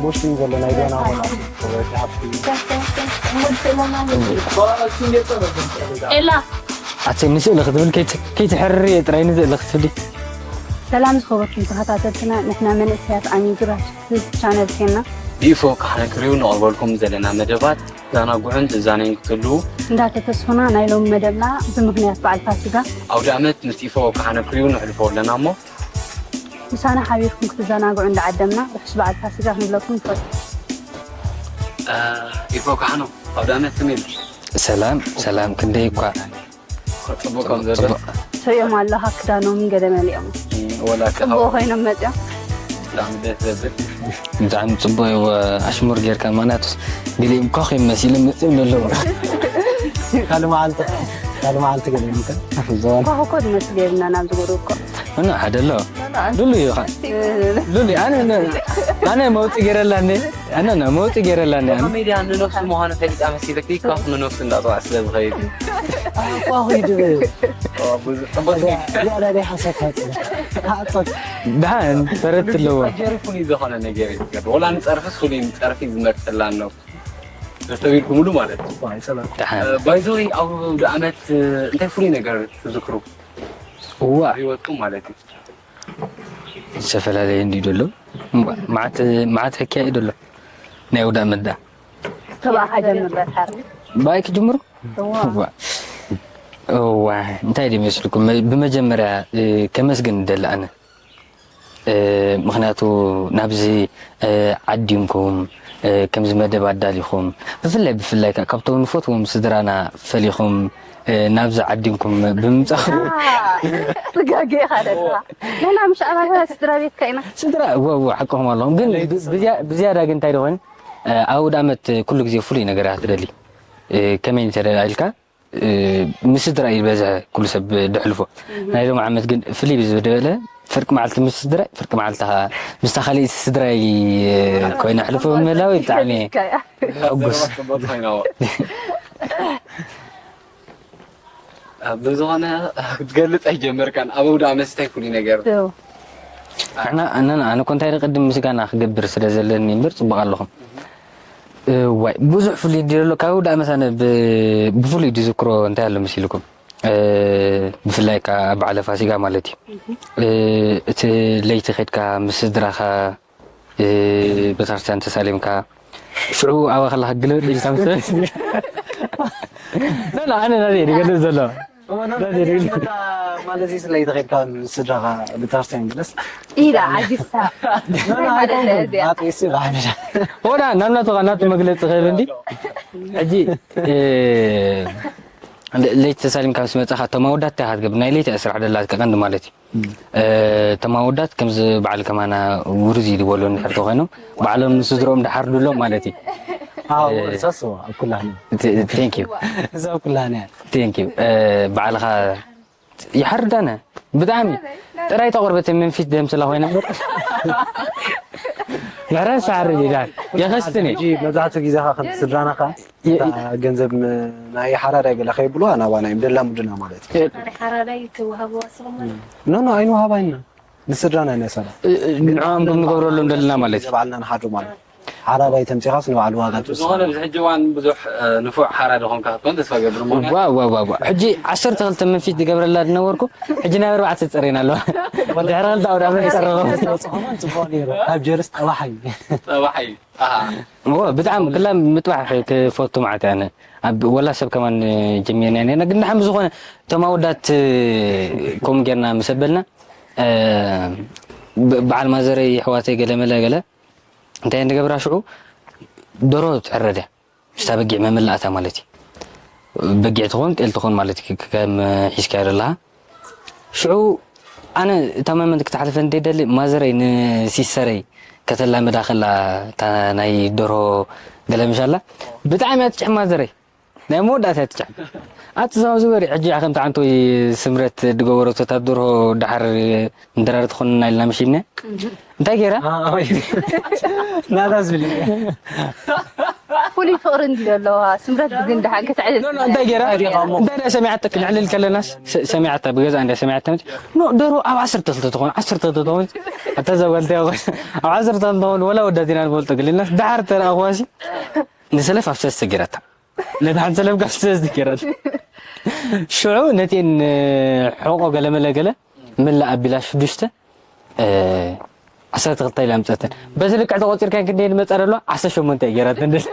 ቦሽኒ ዘሎ ናይ ገና ቆልዓ ወዲ ሃብቲ። ኤላ ኣቲ ንስእሊ ክትብል ከይት- ከይትሕርር እየ ጥራይ ንስእሊ ክትብሊ። ሰላም ዝኸበርኩም ተኸታተልትና፣ ንሕና መንእሰያት ኣሚግራት ቻነል ቴና። ዲፎ ካሕነ ክሪው ነቕርበልኩም ዘለና መደባት ትዘናግዑን ትዛነዩን ክትህልዉ እንዳተተስፉና ናይ ሎሚ መደብና ብምኽንያት በዓል ፋሲጋ ኣውደ ኣመት ምስ ዲፎ ካሕነ ክሪው ነሕልፎ ኣለና እሞ ምሳና ሓቢርኩም ክትዘናግዑ እንዳዓደምና ርሑስ በዓል ፋሲጋ ክንብለኩም ንፈቱ። ዲፎ ካሕኖ ኣውደ ኣመት ከመይ ኢሉ ሰላም ሰላም፣ ክንደይ እኳ ጽቡቅ ከም ዘሎ ጽቡቅ። ትሪኦም ኣለኻ ክዳኖምን ገለ መሊኦም ወላ ጽቡቅ ኮይኖም መፅኦም። ብጣዕሚ ደስ ዘብል ብጣዕሚ ጽቡቅ እዩ ኣሽሙር ጌርካ፣ ማናቱስ ገሊኦም ኮኽ እዮም መሲሎም መፅኦም ዘለዉ። ካልእ መዓልቲ ካልእ መዓልቲ ገለ ምከ ዘዋን ኳ እኮ ዝመስል የብልና ናብ ዝጎዶ እኮ እና ሓደ ኣሎ ሉሉ እዩ ኻ ሉሉ ኣነ ኣነ መውጽእ ገይረላኒ ኣነ መውጽእ ገይረላኒ ኣነ ኮሜድያን ንነፍሱ ምዃኑ ፈሊጣ መሲለኪ ካብ ንነፍሱ እንዳፅዋዕ ስለ ዝኸይድ ኳኹ ይድብል ብዙ- ጽቡቅ ያዳዳይ ሓሳብ ታጽ ሓጸት ደሓን ተረት ኣለዎ ጀሪ ፍሉይ ዝኾነ ነገር እዩ ዝገብር ወላ ንፀርፍስ ፍሉይ ንፀርፊ ዝመርፅላ ኣሎ ተስተቢልኩምሉ ማለት እዩ ደሓን ባይዘወይ ኣብ ኣውደ ኣመት እንታይ ፍሉይ ነገር ትዝክሩ እዋ ህይወትኩም ማለት እዩ ዝተፈላለየ እንዲ ዘሎ እምባ መዓት መዓት ሕክያ እዩ ዘሎ ናይ ውዳእ መዳ ተባኻ ጀምር በርሓር ባይ ክጅምሩ እዋ እዋ እንታይ ደ መስልኩም ብመጀመርያ ከመስግን ደለ ኣነ ምክንያቱ ናብዚ ዓዲምኩም ከምዚ መደብ ኣዳሊኹም ብፍላይ ብፍላይ ከዓ ካብቶም ንፈትዎም ስድራና ፈሊኹም ናብዚ ዓዲምኩም ብምምፃኹም ስጋጌ ኢኻ ደለኻ ንሕና ምሽ ኣባልካ ስድራ ቤትካ ኢና ስድራ እወ እወ ሓቅኹም ኣለኹም ግን ብዝያ- ብዝያዳ ግን እንታይ ዝኾን ኣብ ኣውደ ዓመት ኩሉ ግዜ ፍሉይ ነገር እያ ትደሊ ከመይ እንተ ኢልካ ምስ ስድራ እዩ ዝበዝሐ ኩሉ ሰብ ደሕልፎ ናይ ሎም ዓመት ግን ፍልይ ብዝበለ ፍርቂ መዓልቲ ምስ ስድራ ፍርቂ መዓልቲ ከዓ ምስታ ካልእ ስድራይ ኮይነ ኣሕልፎ ምህላው ብጣዕሚ ሕጉስ ጽቡቅ ኮይናዎ ብዝኾነ ክትገልፅ ኣይጀመርካን ኣብ ኣውደ ኣመት እንታይ ፍሉይ ነገር ኣነ ኣነ ኣነ እኮ እንታይ ቅድም ምስጋና ክገብር ስለ ዘለኒ እምበር ፅቡቅ ኣለኹም ዋይ ብዙሕ ፍሉይ ድዩ ዘሎ ካብ ውዳእ መሳነ ብፍሉይ ዝዝክሮ እንታይ ኣሎ መሲልኩም ብፍላይ ከዓ በዓለ ፋሲጋ ማለት እዩ እቲ ለይቲ ከድካ ምስ ስድራኻ ቤተክርስትያን ተሳሊምካ ሽዑ ኣበ ከለካ ግልብጥ ኢልካ ምስ ኣነ ናዘ ዝገልፅ ዘሎ ማለት እዩ ስለይ ተኸድካ ስድራኻ ቤተክርስትያን ግለስ ኢላ ዓጊስታ ጢሲ ብሓፈሻ ወዳ ናብ ናቱ ናቱ መግለፂ ክህብ እንዲ ሕጂ ለይቲ ተሳሊምካ ምስ መፅኻ እቶም ኣወዳት እንታይ ክትገብር ናይ ለይቲ ስራሕ ደላ ቀንዲ ማለት እዩ እቶም ኣወዳት ከምዚ በዓል ከማና ውርዝ ይድበሉ እንድሕር ተኮይኖም ባዕሎም ንስድሮም ድሓርዱሎም ማለት እዩ እሳስ ኣብ ኩላህና thank you እዛ ኣብ ኩላህና እያ thank you ባዕልኻ ይሓርዳነ ብጣዕሚ ጥራይ ተቆርበት መንፊት ደምስላ ኮይነ እምበር ምሕረት ሳዕሪ ይዳል የኸስትኒ ሕጂ መብዛሕትኡ ግዜኻ ከም ስድራና ኸ እታ ገንዘብ ም- ናይ ሓራዳይ ገለ ከይብሉዋ ናባና እዮም ደላሙድና ማለት እዩ ሓራዳይ ትወሃብዋ ስኹም ኖ ኖ ኣይንወሃባይና ንስድራና ኢና ሰላ ንዕኦም ክንገብረሎም ደለና ማለት እዩ ባዕልና ንሓድሩ ማለት እዩ ሓራዳይ ተምፂኻስ ንባዕሉ ዋጋ ዝኾነ ትወስድ ብዚ ሕጂ እዋን ብዙሕ ንፉዕ ሓራዲ ኾንካ ክትኮን ተስፋ ገብር እሞ ዋ ዋ ዋ ዋ ሕጂ ዓሰርተ ክልተ መንፊት ዝገብረላ ዝነበርኩ ሕጂ ናይ ኣርባዕተ ፀሬና ኣለዋ ድሕሪ ክልተ ኣውደ ዓመት ዝፀረበ ጽቡቕ ነይሩ ካብ ጀርስ ጠባሓይ ጠባሓይ ኣሃ እዎ ብጣዕሚ ክላ ምጥባሕ ክፈቱ ማለት ኣነ ኣብ ወላ ሰብ ከማን ጀሚርና ነርና ግን ድሓን ብዝኾነ እቶም ኣወዳት ከምኡ ጌርና ምስ ኣበልና ብ- በዓል ማዘረይ ኣሕዋተይ ገለ መለ ገለ እንታይ እንገብራ ሽዑ ደሮ ትሕረድ እያ ምስታ በጊዕ መመላእታ ማለት እዩ በጊዕ ትኾን ጤል ትኾን ማለት እዩ ከም ሒዝካዮ ዘለኻ ሽዑ ኣነ እታ መመንት ክትሓልፈ እንተይደሊ ማዘረይ ንሲሰረይ ከተላምዳ ከላ እታ ናይ ደርሆ ገለምሻላ ብጣዕሚ እያ ትጭሕም ማዘረይ ናይ መወዳእታ እያ ትጭሕም ኣቲ ዛው ዝበሪ ሕጂ ከምቲ ዓንተወይ ስምረት ድገበረቶ እታ ደርሆ ድሓር እንድራር ትኾንና ኢልና ምሽነ እንታይ ገይራ ናታ ዝብል እዩ። ፍቕሪ እንዲ ዘለዋ ስምረት ግን ደሓን ክትዕል ኖ ኖ እንታይ ገይራ እንታይ ደኣ ሰሚዓታ ክነዕልል ከለናስ ሰ- ሰሚዓታ ብገዛ እንዳ ሰሚዓታ መጽ ኖ ደሮ ኣብ ዓሰርተ ክልተ ትኾን ዓሰርተ ክልተ ትኾን ኣታ ዘበልተ ይኾን ኣብ ዓሰርተ ክልተ ትኾን ወላ ወዳት ኢና ንፈልጦ ክልልናስ ደሓር ተረኣኽዋሲ ንሰለፍ ኣብ ሰለስተ ገይራታ ነቲ ሓንቲ ሰለፍ ካብ ሰለስተ ገይራታ ሽዑ ነቴን ሕቆ ገለመለ ገለ ምላ ኣቢላ ሽዱሽተ ዓሰርተ ክልተ ኢላ ኣምፀተን በዚ ልክዕ ተቆፂርካ ክንደይ ንመፃ ደሎ ዓሰርተ ሸሞንተ እየ ገይራተን ደለ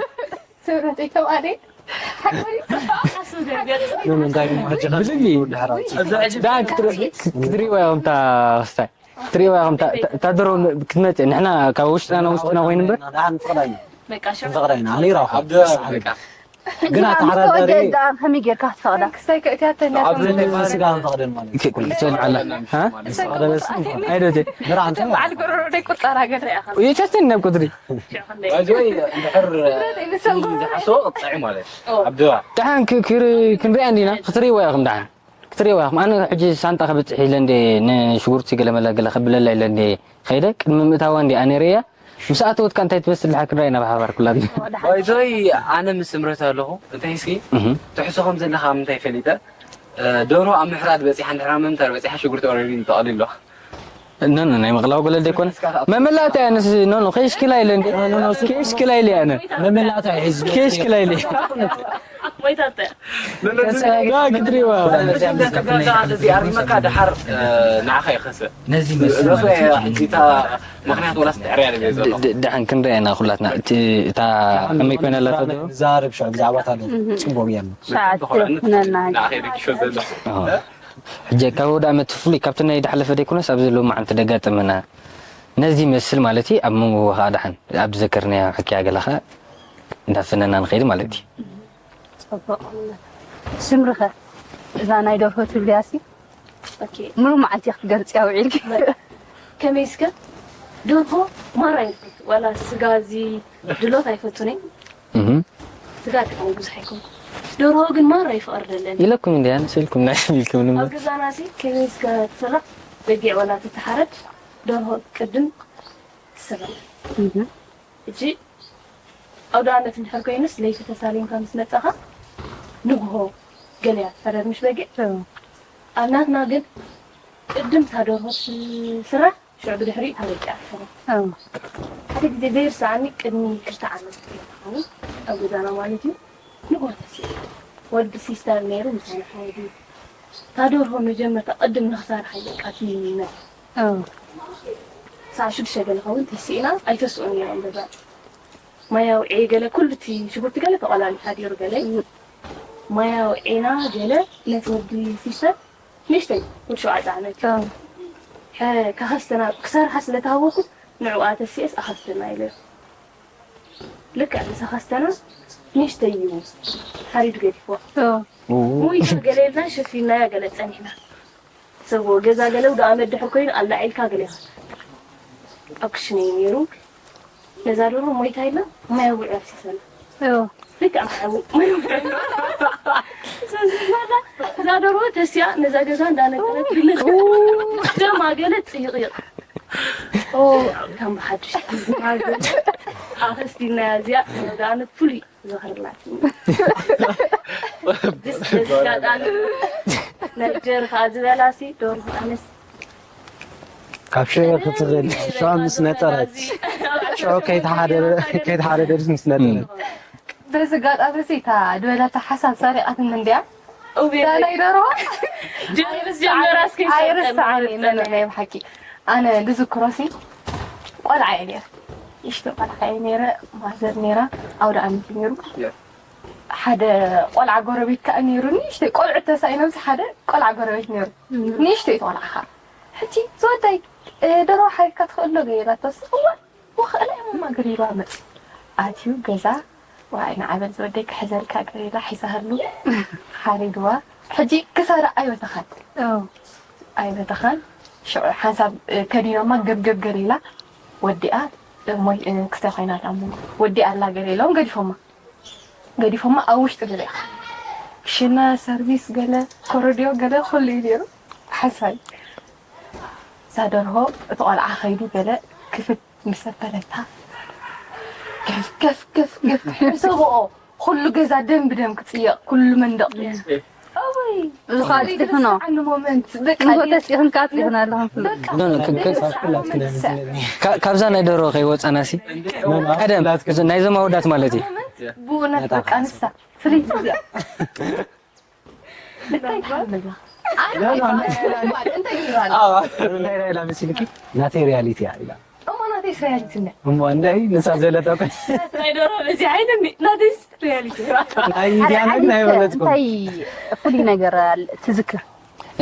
ስምረተይ ተባዕደ ሓቆሪ ብልቢ ክትሪእዋ ኢኹም እታ ክስታይ ክትሪእዋ ኢኹም እታ ድሮ ክትመፅእ ንሕና ካብ ውሽጥና ናብ ውሽጥና ኮይኑ እምበር ንፈቕዳ ኢና ኣነ ይራኹ ኣብ በቃ ግን ኣተሓዳዳሪ ከመይ ጌርካ ክትፈቕዳ ክስታይ ከእትያተን ኣብ ዘለ ስጋ ንፈቕደን ማለት እዩ ክትሰምዓላ ፈቕደ በስ ኣይዶቴ ብርሃን በዓል ጎረሮ ደይ ቁፃራ ገለ ኢኻ ይተትን ናብ ቁፅሪ ባይዘወይ እንድሕር ዝሓስቦ ቅጣዒ ማለት ኣብ ደባ ደሓን ክንሪኣ እንዲና ክትሪእዋ ኢኹም ደሓን ክትሪእዋ ኢኹም ኣነ ሕጂ ሳንጣ ከብፅሕ ኢለ እንደ ንሽጉርቲ ገለመለ ገለ ከብለላ ኢለ እንደ ከይደ ቅድሚ ምእታዋ እንዲ ኣነ ርእያ ምስ ኣተወት ከ እንታይ ትመስል ድሓር ክንሪኣ ኢና ብሓባር ኩላትና ባይዘወይ ኣነ ምስ እምረት ኣለኹ እንታይ እስኪ ትሕሶ ከም ዘለካ ምንታይ ፈሊጠ ደርሆ ኣብ ምሕራድ በፂሓ እንድሕራ መምተር በፂሓ ሽጉርቲ ኦረዲ ተቐሊሉ ኖ ኖ ናይ ምቕላው ገለል ዘይኮነ መመላእታ እያ ንስ ኖ ኖ ከይሽክላ ኢለ እንደ ከይሽክላ ኢለ ኣነ መመላእታ እዩ ሕዝቢ ከይሽክላ ኢለ ክትሪዋ ኣሪመካ ድሓር ንዓኻ ይኸስእ ነዚ መስል ማለት እዩ። እዚታ ምክንያት ወላስ ትዕርያ ድለ ዘሎ ደሓን ክንሪኣ ኢና ኩላትና እቲ እታ ከመይ ኮይና ኣላ ተዶ ዛረብ ሽዑ ብዛዕባ ታዶ ጽቡቅ እያ ሰዓት ኩነና ንዓኻ ይደግሾ ዘሎ ሕጂ ካብ ወደ ዓመት ፍሉይ ካብቲ ናይ ድሓለፈ ደይኮነስ ኣብዚ ሎማዓንቲ ደጋጠመና ነዚ ይመስል ማለት እዩ ኣብ መንጎ ከዓ ደሓን ኣብ ዝዘከርናዮ ሕክያ ገለ ከዓ እንዳፈነና ንኸይድ ማለት እዩ ጽቡቕ ስምርኸ እዛ ናይ ደርሆ ትብልያሲ ኦኬ ሙሉ መዓልቲ ክትገልጽያ ውዒልኪ ከመይ እስከ ደርሆ ማራ ይፈቱ ዋላ ስጋ እዚ ድሎት ኣይፈቱን እየ እህ ስጋ ጥቅሚ ብዙሕ ኣይኮንኩ ደርሆ ግን ማራ ይፍቅር ደለኒ ኢለኩም እንዲ ኣነስ ኢልኩም ናይ ኢልኩም ንሞ ኣብ ገዛና ሲ ከመይ እስከ ትስራሕ በጊዕ ዋላ ትትሓረድ ደርሆ ቅድም ትስራሕ ሕጂ ኣውደ ኣመት እንድሕር ኮይኑስ ለይቲ ተሳሊምካ ምስ መጻኻ ንግሆ ገለያ ትሕረድ ምሽ በጊዕ ኣብ ናትና ግን ቅድም እታ ደርሆ ትስራሕ ሽዑ ብድሕሪኡ እታ በጊዕ ትሕረድ ሓደ ግዜ ዘይርስዓኒ ቅድሚ ክልተ ዓመት ክኸውን ኣብ ገዛና ማለት እዩ ንግሆ ተሲኡ ወዲ ሲስተር ነይሩ ምሳና ሓወዲ እታ ደርሆ መጀመርታ ቅድም ንኽሰርሓ ይቃትኒ ይመ ሳዕ ሽዱሽተ ገለ ኸውን ተሲእና ኣይተስኡን ነይሮም ገዛ ማይ ኣውዒ ገለ ኩሉ እቲ ሽጉርቲ ገለ ተቆላሊ ሓዲሩ ገለ ማይ ኣውዒና ገለ ነቲ ወዲ ሲስተር ንእሽተይ ወዲ ሸውዓተ ዓመት እዩ ከኸስተና ክሰርሓ ስለ ተሃወኩ ንዕኡ ኣተሲኤስ ኣኸስተና ኢለ ልክዕ ምስ ኣኸስተና ንእሽተይ እዩ ሓሪዱ ገዲፍዋ ሙይታ ገለ ኢልና ሸፊናያ ገለ ጸኒሕና ሰብ ገዛ ገለ ውዳ ኣመት ድሕር ኮይኑ ኣላዒልካ ገለ ኢኻ ኣብ ክሽነ እዩ ነይሩ ነዛ ደርሆ ሞይታ ኢልና ማይ ኣውዒ ኣፍሲሰና ልክዕ ማይ ኣውዒ እዛ ደርሆ ተስያ ነዛ ገዛ እንዳነጠረት ግልል ደማ ገለ ጽይቕይቕ ከም ብሓድሽ ኣኸስቲናያ እዚኣ ወዳ ኣመት ፍሉይ ዝኽርላት ነጀር ከዓ ዝበላሲ ዶርሆ ኣነስ ካብ ሽዑ ክትኽእል ሽዑ ምስ ነጠረት ሽዑ ከይተሓደደት ምስ ነጠረት በዚ ኣጋጣሚ እዚ እታ ዝበላታ ሓሳብ ሰሪቓትኒ እንድያ እታ ናይ ደርሆ ጀምርስ ጀመራስ ኣይርስዓን እዩ ናይ ብሓቂ ኣነ ዝዝክሮሲ ቆልዓ እየ ነይረ ንእሽተይ ቆልዓ እየ ነይረ ማዘር ነይራ ኣውደ ኣመት እዩ ነይሩ ሓደ ቆልዓ ጎረቤት ከዓ ነይሩ ንእሽተይ ቆልዑ ተሳኢኖምስ ሓደ ቆልዓ ጎረቤት ነይሩ ንእሽተይ ቆልዓ ከዓ ሕጂ ዝወዳይ ደርሆ ሓሪድካ ትኽእሎ ገይራቶ እዋ ወኸእላ እሞ ገሪባ መፅ ኣትዩ ገዛ ዋይ ንዓበል ዝወደይ ክሕዘልካ ገሪላ ሒዛሃሉ ሓሪድዋ ሕጂ ክሳዳ ኣይበተኻን ኣይበተኻን ሽዑ ሓንሳብ ከዲኖማ ገብገብ ገሪላ ወዲኣ ክስተ ኮይና ኣላ ወዲኣ ኣላ ገለ ኢሎም ገዲፎማ ገዲፎማ ኣብ ውሽጢ ገለ ኢኻ ክሽነ ሰርቪስ ገለ ኮረድዮ ገለ ኩሉ እዩ ነይሩ ሓሳይ እዛ ደርሆ እቲ ቆልዓ ከይዱ ገለ ክፍት ምስ ኣበለታ ከፍ ከፍ ከፍ ከፍ ሕሰብኦ። ኩሉ ገዛ ደም ብደም ክጽየቕ፣ ኩሉ መንደቕ። ኣወይ። እዚ ከዓ ጽሒፍኖ። ኣነ ሞመንት በቃ እንጎ ተጽኢኽን ከዓ ጽኢኽን ኣለኹም። በቃ። ኖ፣ ኖ፣ ከ- ከ- ካ- ካብዛ ናይ ደሮ ከይወፃናሲ ቀደም ናይዞም ኣወዳት ማለት እዩ። ብእውነት በቃ ንሳ ፍልይቲ እዚኣ። እንታይ ትሓምላ? እንታይ ይራል? እንታይ ራይላ መሲልኪ? ናተይ ሪያሊቲ እያ ኢላ። እሞ ናተይስ ሪያሊቲ እንደ እሞ እንታይ ንሳ ዘለታ እኮ ናይ ደሮ በዚ ዓይነት ናተይስ ሪያሊቲ። ናይ ኢንዲያና ግን ኣይበለጽኩም። እንታይ ፍሉይ ነገር ኣለ ትዝክር?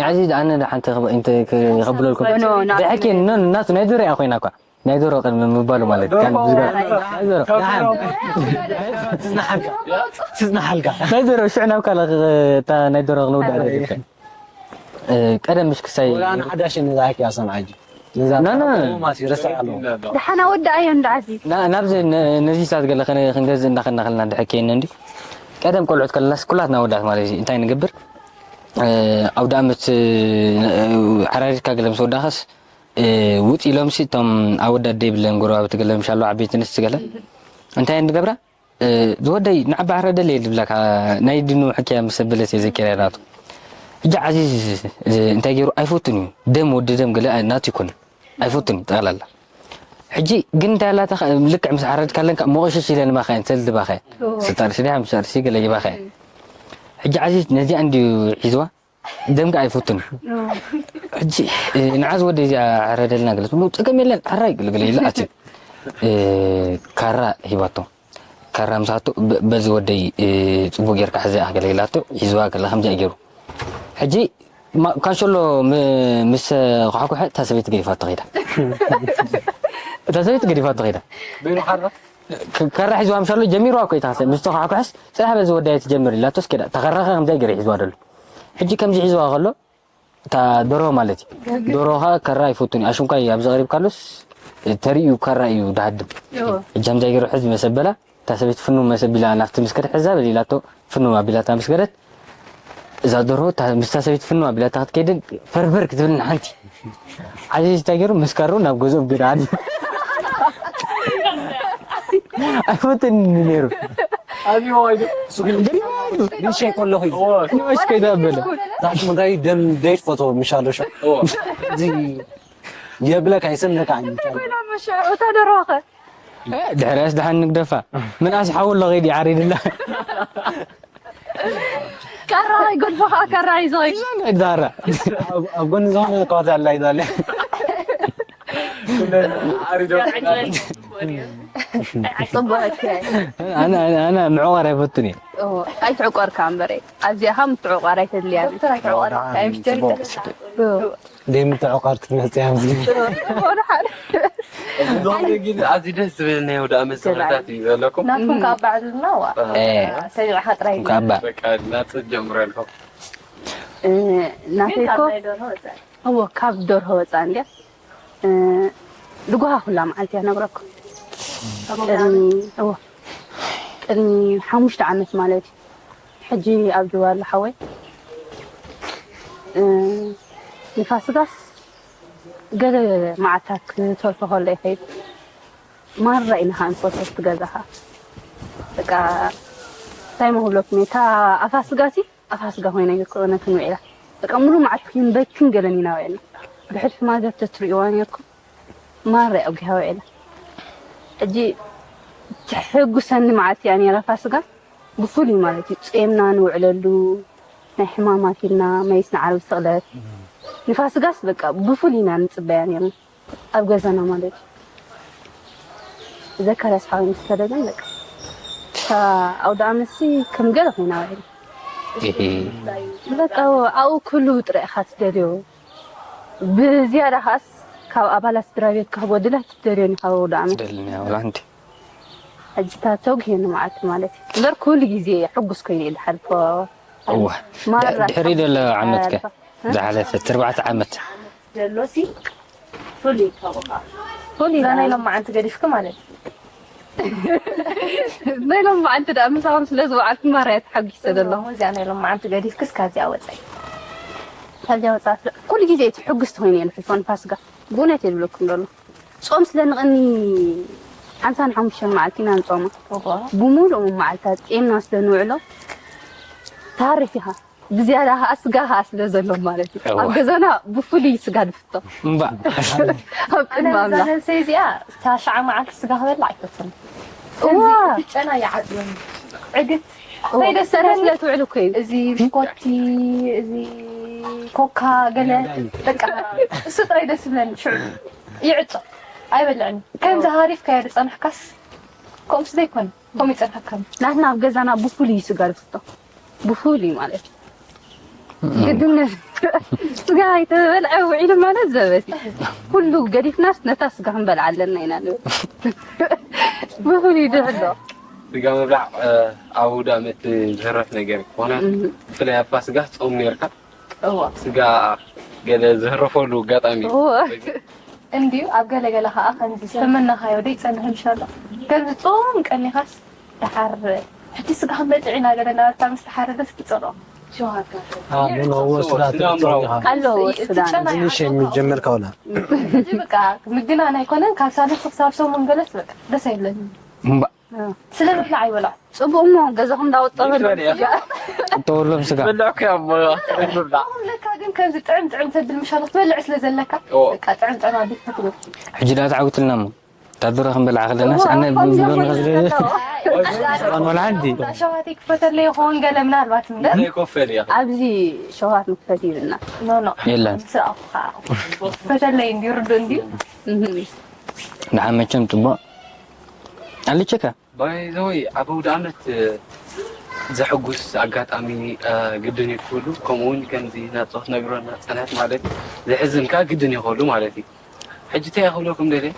ያዚ ኣነ ሓንቲ እንተ ክብለልኩም ኖ፣ ኖ፣ ኖ። ብሕኪ ኖ ናቱ ናይ ዙርያ ኮይና እኳ ናይ ዶሮ ቅድሚ ምባሉ ማለት እዩ። ናይ ዶሮ ትዝናሓልካ ትዝናሓልካ ናይ ዶሮ ሽዕ ናብ ካልእ እታ ናይ ዶሮ ክንውዳእ ዘግብእ ቀደም ምሽ ክሳይ ወላ ንሓዳሽ ንዛሓክ ያሰን ዓጂ ንዛ ና፣ ና። ማሲ ረሳ ኣሎ ደሓና ወዲ ኣዮ እንዳ ዓዚዝ ና- ናብዚ ነ- ነዚ ሰዓት ገለ ከነ- ክንገዝእ እንዳኸና ከለና ድሕር ከይነ እንዲ ቀደም ቆልዑት ከለናስ ኩላትና ወዳት ማለት እዩ እንታይ ንገብር ኣውደ ኣመት ዓራሪድካ ገለ ምስ ወዳኸስ ውፅ ኢሎምሲ እቶም ኣወዳት ደይብለን ጎረባብቲ ገለ ምሻሎ ዓበይቲ ንስቲ ገለ እንታይ እየን ዝገብራ ዝወደይ ንዓባ ሕረደለይ ዝብላካ ናይ ድኑ ሕክያ ምስ ኣበለት እየ ዘኪረያ ናቱ ሕጂ ዓዚዝ እንታይ ገይሩ ኣይፈቱን እዩ ደም ወዲ ደም ገለ ናቱ ይኮን ኣይፈቱን እዩ ጠቕላላ ሕጂ ግን እንታይ ኣላታ ልክዕ ምስ ዓረድካለን ካብ መቆሸሽ ኢለን ባኸ እየን ሰልዲ ባኸ ስልጣን ስዲያ ምስ ኣርሲ ገለ ይባኸ ሕጂ ዓዚዝ ነዚኣ እንድዩ ሒዝዋ ደምካ ኣይፈቱን ሕጂ ንዓዝ ወደ እዚኣ ዓረደልና ገለ ትብሉ ፀገም የለን ዓራይ ገለገለ ኢላ ኣትዩ ካራ ሂባቶ ካራ ምሳቶ በዚ ወደይ ፅቡቅ ጌርካ ሕዚ ኣገለግላቶ ሒዝዋ ገለ ከምዚኣ ገይሩ ሕጂ ካንሸሎ ምስ ኳሕኩሐ እታ ሰበይቲ ገዲፋቶ ኸይዳ እታ ሰበይቲ ገዲፋቶ ኸይዳ ከራ ሒዝዋ ምሻሎ ጀሚርዋ እኮ ኢታ ምስ ተኳሕኩሐስ ፅራሕ በዚ ወዳየ ትጀምር ኢላቶስ ከዳ ተኸራኸ ከምዚኣ ገይረ ሒዝዋ ደሎ ሕጂ ከምዚ ሒዝዋ ከሎ እታ ደሮ ማለት እዩ ደሮ ኸ ከራ ይፈቱን ኣሽንኳይ ኣብዚ ቀሪብ ካሎስ ተሪኡ ከራ እዩ ድሃድም ሕጂ ከምዚኣ ገይሩ ሕዚ መሰበላ እታ ሰበይቲ ፍኑ መሰቢላ ናብቲ ምስከደ ሕዛ በሊላቶ ፍኑ ኣቢላታ ምስከደት እዛ ደርሆ ምስታ ሰበይቲ ፍንዋ ቢላታ ክትከይድን ፈርፈር ክትብል ንሓንቲ ዓዚ እንታይ ገይሩ ምስ ካሮ ናብ ገዝኦም ገዳ ኣዲ ኣይፈትን ነይሩ ንሸይ ከለኹ እዩ ንሽ ከይዳ በለ ዛሽ ምንታይ ደም ደይት ፎቶ ምሻሎ ሸ እዚ የብለካ ይስምዕካ እታ ደርሆ ከ ድሕሪያስ ደሓን ንግደፋ ምንኣስ ሓው ኣሎ ከይዲ ዓሪድላ ካራ ይጎድፎ ከዓ ካራ ይዞ ይዛራ ኣብ ጎኒ ዝኾነ ከዋታ ኣላ ይዛለ ፅቡቅ ኣነ ምዕቋር ኣይፈቱን እየ ኣይትዕቆርካ እምበረ ኣብዚኣ ምትዕቋር ኣይተድልያ ደይ ምትዕቋር ክትመፅያ ምስግን እዚ ደስ ዝብል ናይ ወደ ኣመት ዝኽርታት እዩ ዘለኩም ናትኩም ካብ ባዕልና ዋ ሰሚዕካ ጥራይ ካባ ናፅት ጀምረልኩም ናተይኮ እዎ ካብ ደርሆ ወፃ እንድያ ልጓሃ ኩላ መዓልቲ እያ ነግረኩም ቅድሚ እዎ ቅድሚ ሓሙሽተ ዓመት ማለት እዩ ሕጂ ኣብ ጅዋ ኣሎ ሓወይ ንፋስጋስ ገለ መዓልታት ክተርፎ ከሎ ይኸይድ ማራ ኢና ከዓ ንፈቶ ትገዛኻ በቃ እንታይ መክብለኩም እየ እታ ኣፋስጋሲ ኣፋስጋ ኮይና ይኮነ ክንውዒላ በቃ ሙሉ መዓልቲ ክንበክን ገለን ኢና ውዒልና ብሕልፊ ማዘር ተትርእይዋ ነርኩም ማራ ኣጉሃ ውዒላ ሕጂ ትሕጉሰኒ መዓልቲ እያ ነራ ፋስጋ ብፍሉይ ማለት እዩ ጾምና ንውዕለሉ ናይ ሕማማት ኢልና መይስ ንዓርቢ ስቕለት ንፋስጋስ በቃ ብፍሉይ ኢና ንጽበያ ነርና ኣብ ገዛና ማለት እዩ ዘካርያስ ሓወይ ምስ ከደ ግን በቃ እታ ኣውደ ኣመትሲ ከም ገለ ኮይና ውዒላ በቃ ኣብኡ ክህልው ጥራይ ኢኻ ትደልዮ ብዝያዳ ከዓስ ካብ ኣባላት ስድራ ቤት ክህቦ ድላ ትደልዮ ኒ ካብ ኣውደ ኣመት ትደልኒ ወላ ሓንቲ ሕጂ እታ ተጉሄኒ መዓልቲ ማለት እዩ እምበር ኩሉ ግዜ ሕጉስ ኮይኑ እዩ ዝሓልፎ እዋ ድሕሪ ዘሎ ዓመት ከ ዝሓለፈ ትርባዕተ ዓመት ዘሎሲ ፍሉይ ካብኻ ፍሉይ እዛ ናይ ሎማዓንቲ ገዲፍኪ ማለት እዩ ናይ ሎማዓንቲ ደኣ ምሳኹም ስለ ዝወዓልኩ ማርያ ተሓጒሰ ዘለኹ እዚኣ ናይ ሎማዓንቲ ገዲፍኪ እስካ እዚኣ ወፀይ ካብዚኣ ወፃ ኩሉ ግዜ እቲ ሕጉስቲ ኮይኑ እየ ንሕልፎ ንፋስጋ ብእውነት እየ ዝብለኩም ዘሎ ጾም ስለ ንቐኒ ሓምሳን ሓሙሽተን መዓልቲ ኢና ንጾማ። ብሙሉእ መዓልታት ጼምና ስለ ንውዕሎ ታሪፍ ኢኻ። ብዝያዳ ኸዓ ስጋ ኸዓ ስለ ዘሎ ማለት እዩ። ኣብ ገዛና ብፍሉይ ስጋ ንፍቶ። እምባ። ኣብ ቅድሚ ኣምላኽ። ነብሰይ እዚኣ እታ ሸዓ መዓልቲ ስጋ ክበልዕ ኣይፈቱን። እዋ። እቲ ጨና ይዓጽወኒ። ዕግት። ከይደሰረ ስለ ትውዕል እኮ እዩ። እዚ ብሽኮቲ፣ እዚ ኮካ፣ ገለ በቃ እሱ ጥራይ ደስ ዝብለኒ። ሽዑ ይዕጾ። ኣይበልዕን። ከምዚ ሃሪፍካ እየ ዝጸንሕካስ ከምኡ ስለ ኣይኮነ። ከምኡ ይጸንሐካ። ናትና ኣብ ገዛና ብፍሉይ እዩ ስጋ ዝፍቶ። ብፍሉይ ማለት እዩ። ግድነት ስጋ ኣይተበልዐ ውዒሉ ማለት ዘበት እዩ። ኩሉ ገዲፍናስ ነታ ስጋ ክንበልዓ ኣለና ኢና ንብል። ብፍሉይ ድሕሎ። ስጋ ምብላዕ፣ እ፣ ኣብ ኣውደ ዓመት ዝህረፍ ነገር እዩ። ምኽንያቱ ብፍላይ ኣብ ፋሲጋ ጾም ኔርካ እዋ። ስጋ ገለ ዝህረፈሉ ኣጋጣሚ እዩ። እዋ። እንድዩ ኣብ ገለ ገለ ኸኣ ከምዚ ዝተመነኻዮ ደይጸንሕ እንሻላ። ከምዚ ጾም ቀኒኻስ ደሓር ሕጂ ስጋ ክንበልዕ ኢና ገለ እናበልካ ምስ ተሓረደስ ትጸልኦ። ሸውሃት ኣለዎ። ስጋ ኣለዎ። ትንሽ የሚጀመር ከሆነ ሕጂ በቃ ምግናን ኣይኮነን ካብ ሳልስቲ ክሳብ ሰሙን ገለስ በቃ ደስ ኣይብለኒ። እምባ። ስለ ምብላዕ ኣይበላዕ። ጽቡቕ እሞ ገዛኹም እንዳወጠበሉ ስጋ። እተወሎም ስጋ። በልዕኩ እያ እሞ ምብላዕ። ለካ ግን ከምዚ ጥዕም ጥዕም ተብል ምሻሎ ትበልዕ ስለ ዘለካ ኦ። በቃ ጥዕም ጥዕም ኣቢልካ ትብል። ሕጂ ደኣ ተዓዊትልና እሞ። ታድሮ ክንበልዓ ከለናስ ኣነ እዋ፣ ከምዚ ብብሎ ከምዚ ንኸስለ-፣ ዘለዋ። ወላ ሓንቲ። ሸዋተይ ክፈተለይ ይኸውን ገለ ምናልባት እምበር። ዘይኮፈል እያ። ኣብዚ ሸዋት ንክፈት ይብልና። ኖ፣ ኖ። የለን። ምስ ኣፉኻ። ክፈተለይ እንድዩ ርዱእ እንድዩ። እህ። ደሓን መቸም ጽቡቕ። ኣልቸካ። ባይ ዘ ወይ ኣብ ኣውደ ዓመት፣ እ፣ ዘሐጉስ ኣጋጣሚ፣ እ፣ ግድን እዩ ክህሉ፣ ከምኡ እውን ከምዚ ናብቲ ክትነግረና ጸንሐት ማለት ዘሕዝን ከኣ ግድን እዩ ክህሉ ማለት እዩ። ሕጂ እንታይ እየ ክብለኩም ደልየ፣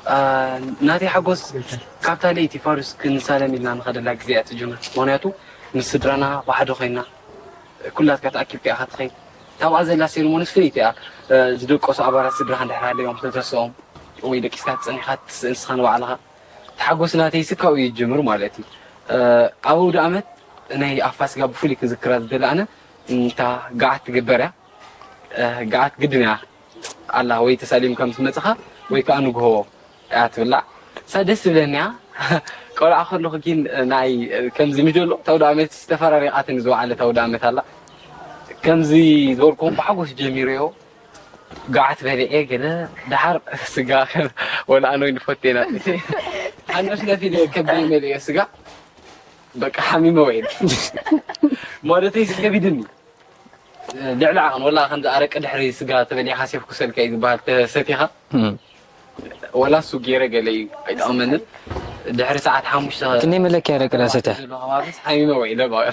እ፣ ናተይ ሓጎስ ካብታ ለይቲ ፋዱስ ክንሳለም ኢልና ንኸደላ ግዜ እያ ትጅምር። ምኽንያቱ ምስ ስድራና ብሓደ ኮይና ኩላትካ ተኣኪብካ ኢኻ ትኸይድ። ታብኣ ዘላ ሴሪሞኒስ ፍልይቲ እያ። እ፣ ዝደቀሱ ኣባላት ስድራኻ እንድሕር ሃለዮም ተተስኦም ወይ ደቂስካ ትጸኒኻ ትስእን ንስኻ ንባዕልኻ። ተሓጎስ ናተይ ስካው እዩ ዝጅምር ማለት እዩ። እ፣ ኣብ ኣውደ ዓመት ናይ ኣፋስጋ ብፍሉይ ክዝክራ ዝደሊ ኣነ፣ እታ ገዓት ትግበር እያ። እ፣ ገዓት ግድን እያ ኣላ፣ ወይ ተሳሊምካ ምስ መጽኻ ወይ ከኣ ንግሆ እያ ትብላዕ። እሳ ደስ ትብለኒ እያ። ቆልዓ ከለኹ ግን ናይ ከምዚ ምጀሎ እታ ኣውደ ዓመት ዝተፈራሪቓትኒ ዝወዓለት ኣውደ ዓመት ኣላ። ከምዚ ዝበልኩኹም ብሓጎስ ጀሚረዮ። ገዓት በሊዐ ገለ ደሓር ስጋ ወላ ኣነ ወይ ንፈቴ ኢና። ሓንደሽ ነፊ ከብደይ መሊኦ ስጋ በቃ ሓሚመ ውዒለ። ማለተይ ከቢድኒ። ልዕሊ ዓቕን ወላ ከምዚ ኣረቂ ድሕሪ ስጋ ተበሊዕካ ሴፍ ክሰልካ እዩ ዝበሃል ተሰቲኻ። እም። ወላ እሱ ገይረ ገለ እዩ ኣይጠቕመንን። ድሕሪ ሰዓት ሓሙሽተ ክንደይ መለኪያ ኣረቂ ዳ ሰትያ? ዘሎ ከባቢስ ሓሚመ ውዒለ በቃ።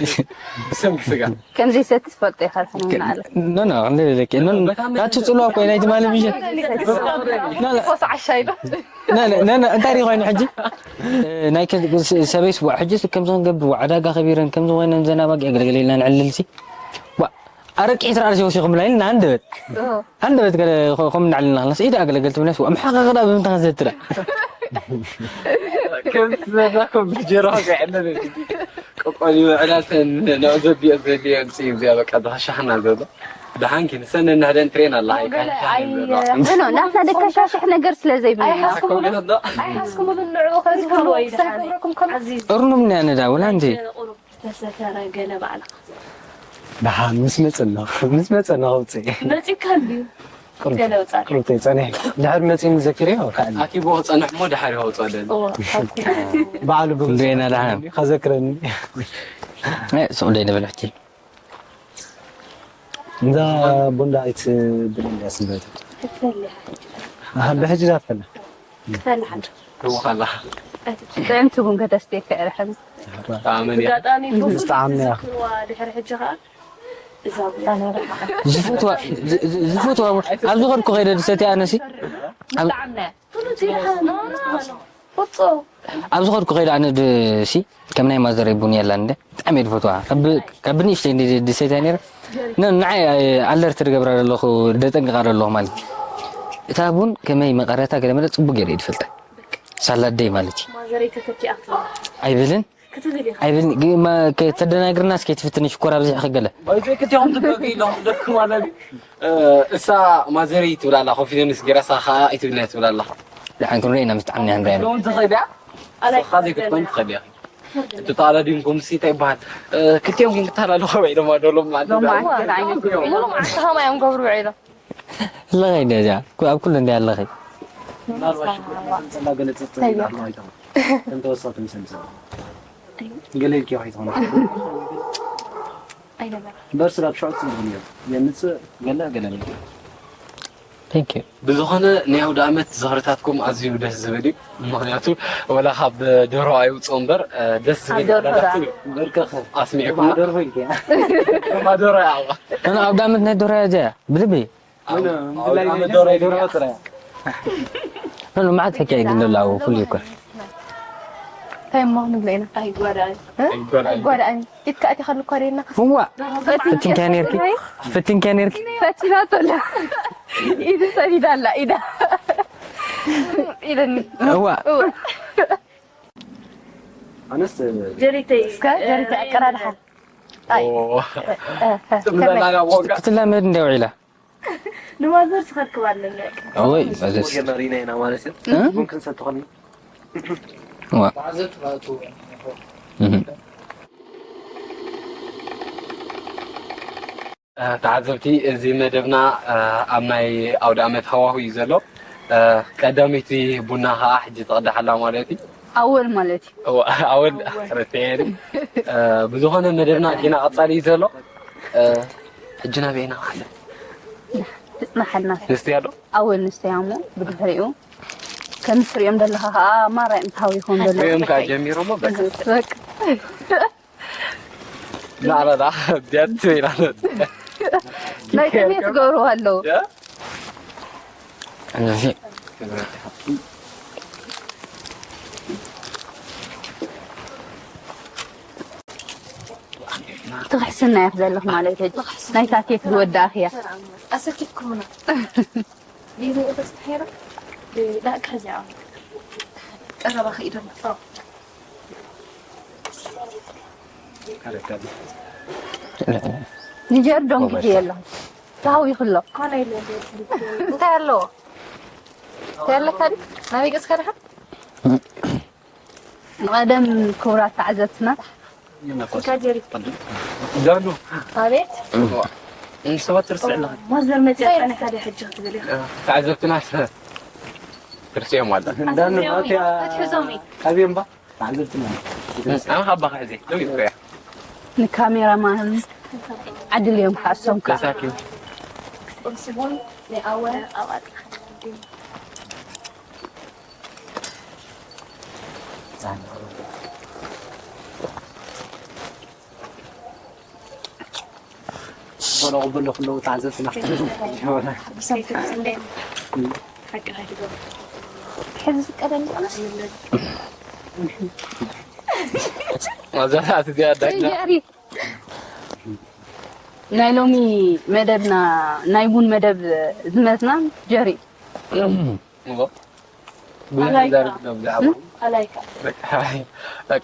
ብሰንኪ ስጋ። ከም ዘይሰቲ ትፈልጦ ኢኻ፣ ድሕና ኖ፣ ኖ፣ ክንደይ መለኪያ? ኖ፣ ኖ፣ በጣም ናቱ ጽልዋ እኮ እዩ፣ ናይ ትማሊ ምሸት። ኖ፣ ኖ። ኮስ ዓሻ ኢሉ። ኖ፣ ኖ፣ ኖ፣ ኖ፣ እንታይ ሪኢ ኮይኑ ሕጂ? እ፣ ናይ ከ-፣ ስ-፣ ሰበይስ ዋ፣ ሕጂስ ከምዚ ክንገብር ዋ፣ ዕዳጋ ከቢረን ከምዚ ኮይነን ዘናባጊ ኣገልግል ኢልና ንዕልልሲ። ዋ፣ ኣረቂ ዒስራ ቅርሺ ወሲኹምላ ኢልና ሃንደበት። ኦ። ሃንደበት ገለ ኸ-፣ ከም እናዕለልና ከለናስ፣ ኢደ ኣገለገልቲ ብለስ፣ ዋ፣ መሓቐቐ ደኣ ብምንታይ ዘትራ? ከም ዝበልኩም ብጀራ ከይዕለል። ቆቆሊ ውዕላተን ንዕዘብ ቢኦ ዘድልዮ እምጽእ እዩ፣ እዚኣ በቃ ዝኸሻኽና ዘሎ። ደሓን ግን ሰነ እናህደን ትሬን ኣላ፣ ኣይካን ወገለ፣ ኣይ፣ ዘሎ። ኖ፣ ኖ፣ ናትና ደከሻሽሕ ነገር ስለ ዘይብልና። ኣይሓስኩምሉ። ኣይሓስኩምሉ ንዕኡ ከዚ ክብልዎ እዩ ደሓን። ክሰግረኩም ከም ኣዚዝ። እርኑም ነያ ነዳ፣ ወላ እንጂ። ቁሩብ ዝተሰተረ ገለ ባዕልኻ። ደሓን ምስ መጸና፣ ምስ መጸና ከውጽእ። መጺካ እንድዩ። ቁሩብ፣ ገለ ውጻእ። ቁሩብ ተይጸኒሕ። ድሕር መጺኒ ዘኪረዮ፣ ከኣኒ። ኣኪቡ ክጸንሕ እሞ ድሓር ይወጸለን። እዎ፣ ኣኪቡ። በዓሉ ብሩኽ። ክንደይና ደሓን። ከዘክረኒ። እ፣ ሱቕ ደይ ንብል ሕጂ። እንዛ ቦንዳ ኣይትብል እንድያ ስምረቱ። ትፈሊ። ኣሃ፣ ብሕጂ ዳፈላ። ትፈሊ ሓንቲ። ትውኻላ። ጥዕምቲ ቡን ከተስትየካ እየ፣ ርሕም። ኣመን እያ። ኣጋጣሚ ብኹሉ ምስጣዓምና እያ። ትዝክርዋ ድሕሪ ሕጂ ኸኣ እዛ ቡን። ዝፈትዋ፣ ዝ-፣ ዝ-፣ ዝፈትዋ ቡን። ኣብዚ ኸድኩ ኸይደ ድሰትያ ኣነሲ። ኣብ ምስጣዓምና እያ። ፍሉጥ ኢልካ፣ ኖ፣ ኖ፣ ኖ። ፍጹም። ኣብ ዝኸድኩ ከይደ ኣነ ድ-፣ ሲ፣ ከም ናይ ማዘረይ ቡን የላን እንደ፣ ብጣዕሚ እየ ዝፈትዋ። ካብ ብ-፣ ካብ ብንእሽተይ እንደ ድ-፣ ድሰትያ ነይረ። ን-፣ ንዓይ፣ ኣይ፣ ኣለርት ዝገብራ ዘለኹ፣ ደጠንቅቓ ዘለኹ ማለት እዩ። እታ ቡን ከመይ መቐረታ ገለ መለ ጽቡቅ ገይረ እየ ዝፈልጣ። ሳላደይ ማለት እዩ። ማዘረይ ተተኪኣቶ። ኣይብልን? ክትብል ኢኻ። ኣይብልን? ግ-፣ ማ-፣ ከተደናግርናስ ከይትፍትኒ ሽኮር ኣብዚሕኺ ገለ። ባይዘይ ክልቲኦም ትበቂ ኢሎም ደክ ማለት እዩ። እ፣ እሳ ማዘረይ ትብል ኣላ፣ ኮንፊደንስ ገይራ እሳ ኸኣ ኣይትብልን እያ ትብል ኣላ። ደሓን ክንሪኦ ኢና፣ ምስ ጣዕምና ክንሪኣ ኢና። ክልቲኦም ትኽእል እያ። ንስኻ ዘይክትኮን ትኽእል ኢኻ። እቲ ተቓዳዲምኩም ሲ እንታይ ይበሃል? እ፣ ክልቲኦም ግን ክተሃላለኹ ውዒሎም ኣለዉ ሎማዓንቲ። ሎማዓንቲ እንታይ ዓይነት ውዒሎም? ሎማዓንቲ ከማይ እዮም ገብሩ ውዒሎም። ኣለኸ እንደ እዚኣ፣ ኩ-፣ ኣብ ኩሉ እንደ ኣለኸ። ምናልባት ሽኮር እናተንጸላ ገለ ጽጽ ኢላ ኣለዋ ኣይተማ። ከም ተወሰኽቲ ምስ ኣምሰሉ። ገለ ኢልኪ ከይትኾኒ። ኣይነበረ። እምበር ስለ ኣብ ሽዑ ጽቡቕ ነይሩ። የምጽእ ገለ ገለ ነይሩ። Thank you። ብዝኾነ ናይ ኣውደ ዓመት ዝኽርታትኩም ኣዝዩ ደስ ዝብል እዩ። ምኽንያቱ ወላ ካብ ደርሆ ኣይውፅኦ እምበር፣ እ፣ ደስ ዝብል ኣብ ደርሆ ዳ። እዩ። በርከኸ። ኣስሚዕኩም። ደርሆ ኢልኪ። ድማ ደርሆ እያ። ኣነ ኣውደ ዓመት ናይ ደርሆ እያ እዚኣ፣ ብልቢ። ወይነ፣ ኣብ ምፍላይ ኣውደ ዓመት ደርሆ ደርሆ ጥራይ። ጥራይ። ኖ፣ ኖ፣ መዓት ሕክያ እዩ ግን ዘሎ ኣብኡ፣ ፍሉይ እኮ። እንታይ እሞ ክንብሎ ኢና? ኣይጓዳእን። እ? ኣይጓዳእን። ኣይጓዳእን። ኢድካ ኣቲኻ እኮ ርኤና። እዋ። ፈቲንካ ፈቲንካ ነይርኪ? ፈቲንካ ነይርኪ? ፈቲናቶ ኣላ። ኢዱ ሰዲዳ ኣላ፣ ኢዳ። ኢደኒ። እዋ። እዋ። ኣነስ ጀሪተይ። እስከ ጀሪተይ ኣቀራርሓ። ኣይ። ኦ። እ፣ እ፣ እ፣ ትብለና ከመይ? ናብ ወጋ። ክትላመድ እንደ ውዒላ። ንማዘር ስኸክብ ኣለኒ። ወይ፣ ማዘር። ጀመሪና ኢና ማለት እዩ። እ? ቡን ክንሰቲ ከለና። ዋ። ማዘር ትባቱ። እህ። እ፣ ተዓዘብቲ፣ እዚ መደብና፣ እ፣ ኣብ ናይ ኣውደ ዓመት ሃዋሁ እዩ ዘሎ። እ፣ ቀዳመይቲ ቡና ኸዓ ሕጂ ትቕዳሕ ኣላ ማለት እዩ። ኣወል ማለት እዩ። እዋ፣ ኣወል ኣወል። ረትዐኒ። እ፣ ብዝኾነ መደብና ጌና ቀጻሊ እዩ ዘሎ። እ፣ ሕጂ ናበይ ኢና ንኸይድ? ትጽናሓልና። ንስትያ ዶ? ኣወል ንስተያ እሞ ብድሕሪኡ ከም ትሪኦም ዘለኻ ኸዓ ማራ እዮም ተሃዊኾም ዘለዉ። እዮም ከዓ ጀሚሮሞ በቃ። በቃ። ናረዳ፣ ቢያት ትበይና። ናይ ቅድሚት ትገብርዎ ኣለዉ። ያ? እዚ ትኽሕስና እያ ዘለኹ ማለት እዩ። ናይታ ኬክ ዝወዳእኽያ። ኣሰኪፍኩምና። ሊሊ እተስተሐረ ዳቅ ከዚያ ቀረባ ከይደና። ንጀር ዶንኪ የለን። ታው ይኽሎ። እንታይ ኣለዎ? እንታይ ኣለካ ድዩ? ናበይ ገጽካ ድኻ? ንቐደም ክቡራት ተዓዘብትና። ዳሉ። ኣቤት። ንሰባት ትርስዕ ኣለኻ። ማዘር መፅያ ጣና ሓደ ሕጂ ክትብል ኢኻ። ተዓዘብትና ትርስዕዮም ኣላ። እንዳኑ ኣትያ ኣትሕዞም እዩ። ኣበይ እምባ? ተዓዘብትና። ኣነ ካብ ባኻ ሕዚ ደው ኢልኩ እያ። ንካሜራማን ዓድል እዮም ክሓሶም ከዓ። ተሳኪ። ቁርሲ ቡን ናይ ኣወ ኣባጣ። በሎ ቅበሎ ኩሎ ተዓዘብትና። ሕዚ ዝቀደም ኣዛታት እዚኣ ዳግና። ጀሪ። ናይ ሎሚ መደብና ናይ ቡን መደብ ዝመትና ጀሪ። እዎ። ብዙሕ ኣላይካ። ዛረብ ነው ብዛዕባ። ኣላይካ። በቃ፣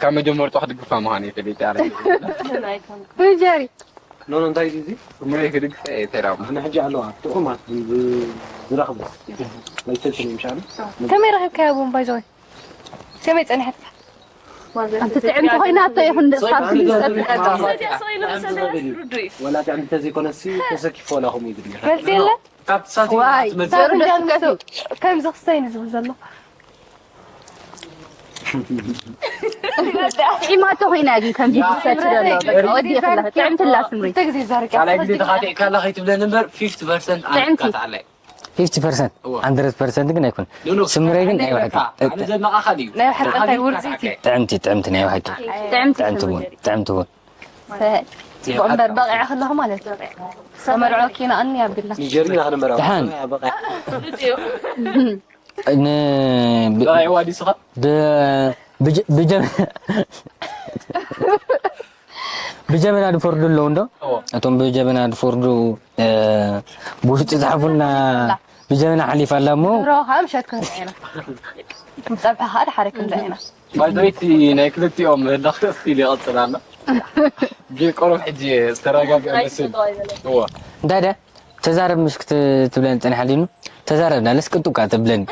ካብ መጀመርታኡ ክድግፋ ምዃነይ ፈሊጠ ኣረ። ኣላይካ። ጀሪ። ኖ፣ ኖ፣ እንታይ እዩ እዚ? እሞ ክድግፍ እየ ተራሙ። ኣነ ሕጂ ኣለዋ፣ ጥዑማት ዝ-፣ ዝረኽቡ። ናይ ሰልፊ ነው ምሻሉ? ከመይ ረኺብካያ ቡን ባይ ዘ ወይ? ከመይ ጸኒሐትካ? ኣንቲ ጥዕምቲ ኮይናቶ ይኹን ደስ ካብ ስሚ ዝሰጥሕ። ወላ ጥዕምቲ ተዘይኮነሲ ተሰኪፎ ወላ ከምኡ እዩ ዝድግፍ። መልሲ የለን? ካብ ሳት ዋይ፣ ትመጽእ። ዘሩ ደስ ከፊ። ከምዚ ክስተይ ንዝብል ዘሎ። ጥዒማቶ ኮይና ግን ከምዚ ትሰቲ ዘሎ። በቃ ወዲእኽላ። ጥዕምቲ ኣላ ስምሪ። ክልተ ግዜ ዛረብ ካልኣይ ግዜ ተኻቲዕካ ኣላ ከይትብለኒ እምበር፣ ፊፍቲ ፐርሰንት ኣነ ጥዕምቲ። ትካታለይ። ፊፍቲ ፐርሰንት፣ እወ። ሃንድረድ ፐርሰንት ግን ኣይኮን። ኖ፣ ኖ፣ ስምረይ ግን ናይ ብሓቂ። ኣነ ዘድንቓ ካልእ እዩ። ናይ ብሓቂ እንታይ ውርዚቲ? ጥዕምቲ፣ ጥዕምቲ ናይ ብሓቂ። ጥዕምቲ ጥዕምቲ ስምሪ። ቡን፣ ጥዕምቲ ቡን። ሰ-፣ ጽቡቕ እምበር በቒዐ ከለኹ ማለት እዩ። ተመርዖ ኪና እኒ ኣብላ። ንጀርሚ ኢና ክንመርዖ። ደሓን። በቓ። ን-፣ ብ-፣ በቒዕዋ ድዩ ስኻ? ብ-፣ ብጀ-፣ ብጀ-፣ ብጀበና ድፈርዱ ኣለዉ እንዶ? እዎ። እቶም ብጀበና ድፈርዱ፣ እ፣ ብውሽጢ ጻሕፉልና፣ ብጀበና ሓሊፋ ኣላ እሞ። ንብሮ ከዓ ምሸት ክንሪኦ ኢና። ንጸብሒ ከዓ ድሓረ ክንሪኦ ኢና። ባይዘይቲ ናይ ክልቲኦም ምህላኽ ስቲል ይቐጽል ኣሎ። ግን ቁሩብ ሕጂ ዝተረጋግአ መስል። እዎ። እንታይ ደ? ተዛረብ ምሽ ክትብለኒ ጸኒሓ ዲኑ? ተዛረብ ዳለስ ቅንጡብ ከኣ ተብለኒ።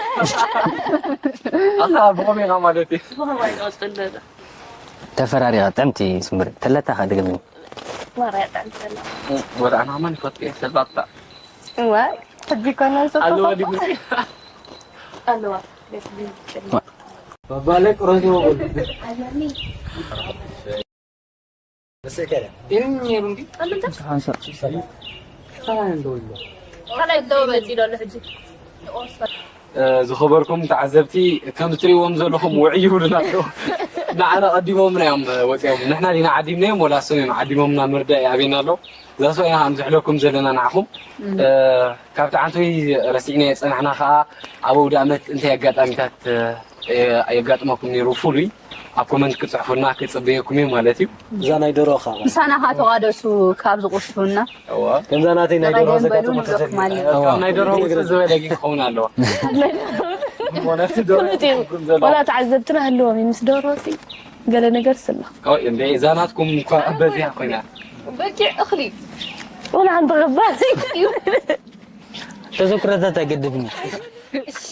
ኣታ ብኸመይ ኢኻ ማለት እዩ? ብኸመይ ይቐጽል ደሎ? ተፈራሪቓ ጥዕምቲ ስምሪ። ተለታ ከኣ ድገምኒ። ማራ ጥዕምቲ ደሎ። ወደ ኣና ማን ይፈጥ የሰባብታ። እዋ፣ ሕጂ ኮነ ኣለዋ ዲቡ? ኣለዋ። ደስ ቢል። ባባለ ቅረዞ። ዝኸበርኩም ተዓዘብቲ፣ ከም እትሪእዎም ዘለኹም ውዕይ ይብሉና ኣለዉ። ንዓና ቀዲሞምና እዮም ወፂኦም። ንሕና ዲና ዓዲምናዮም ወላ እሶም እዮም ዓዲሞምና ምርዳእ ይኣብየና ኣሎ። እዛ ሰው ኢና ከም ዝሕለኩም ዘለና ንዓኹም። እ፣ ካብቲ ዓንቶይ ረሲዕናዮ ዝጸናሕና ኸኣ ኣብ ኣውደ ኣመት እንታይ ኣጋጣሚታት፣ እ፣ የጋጥመኩም ነይሩ ፍሉይ? ኣብ ኮመንት ክጽሕፉልና ክጽበየኩም እየ ማለት እዩ። እዛ ናይ ደርሆ ኸኣ። ምሳና ኸኣ ተዋደሱ ካብ ዝቑስቱና። እዋ። ከምዛ ናተይ ናይ ደርሆ ተቐደም በሉ ዘጋጠመ ንብለኩም ተዘሊ-፣ ኣለና። እዋ። ናይ ደርሆ ውጽእ ዝበለ ግን ክኸውን ኣለዎ። እውነት ደርሆ ክምቲ እዩ። ክምኩም ዘሎ። ወላ ተዓዘብትና ህልዎም እዩ ምስ ደርሆ እቲ ገለ ነገር ስላ። እዋ፣ እንደ እዛ ናትኩም እኳ በዚያ ኮይና። በጊዕ እኽሊ። ወላ ሓንቲ ኽባር እዩ። ተዘክሮታት ኣይገድፍን እዩ። እሺ።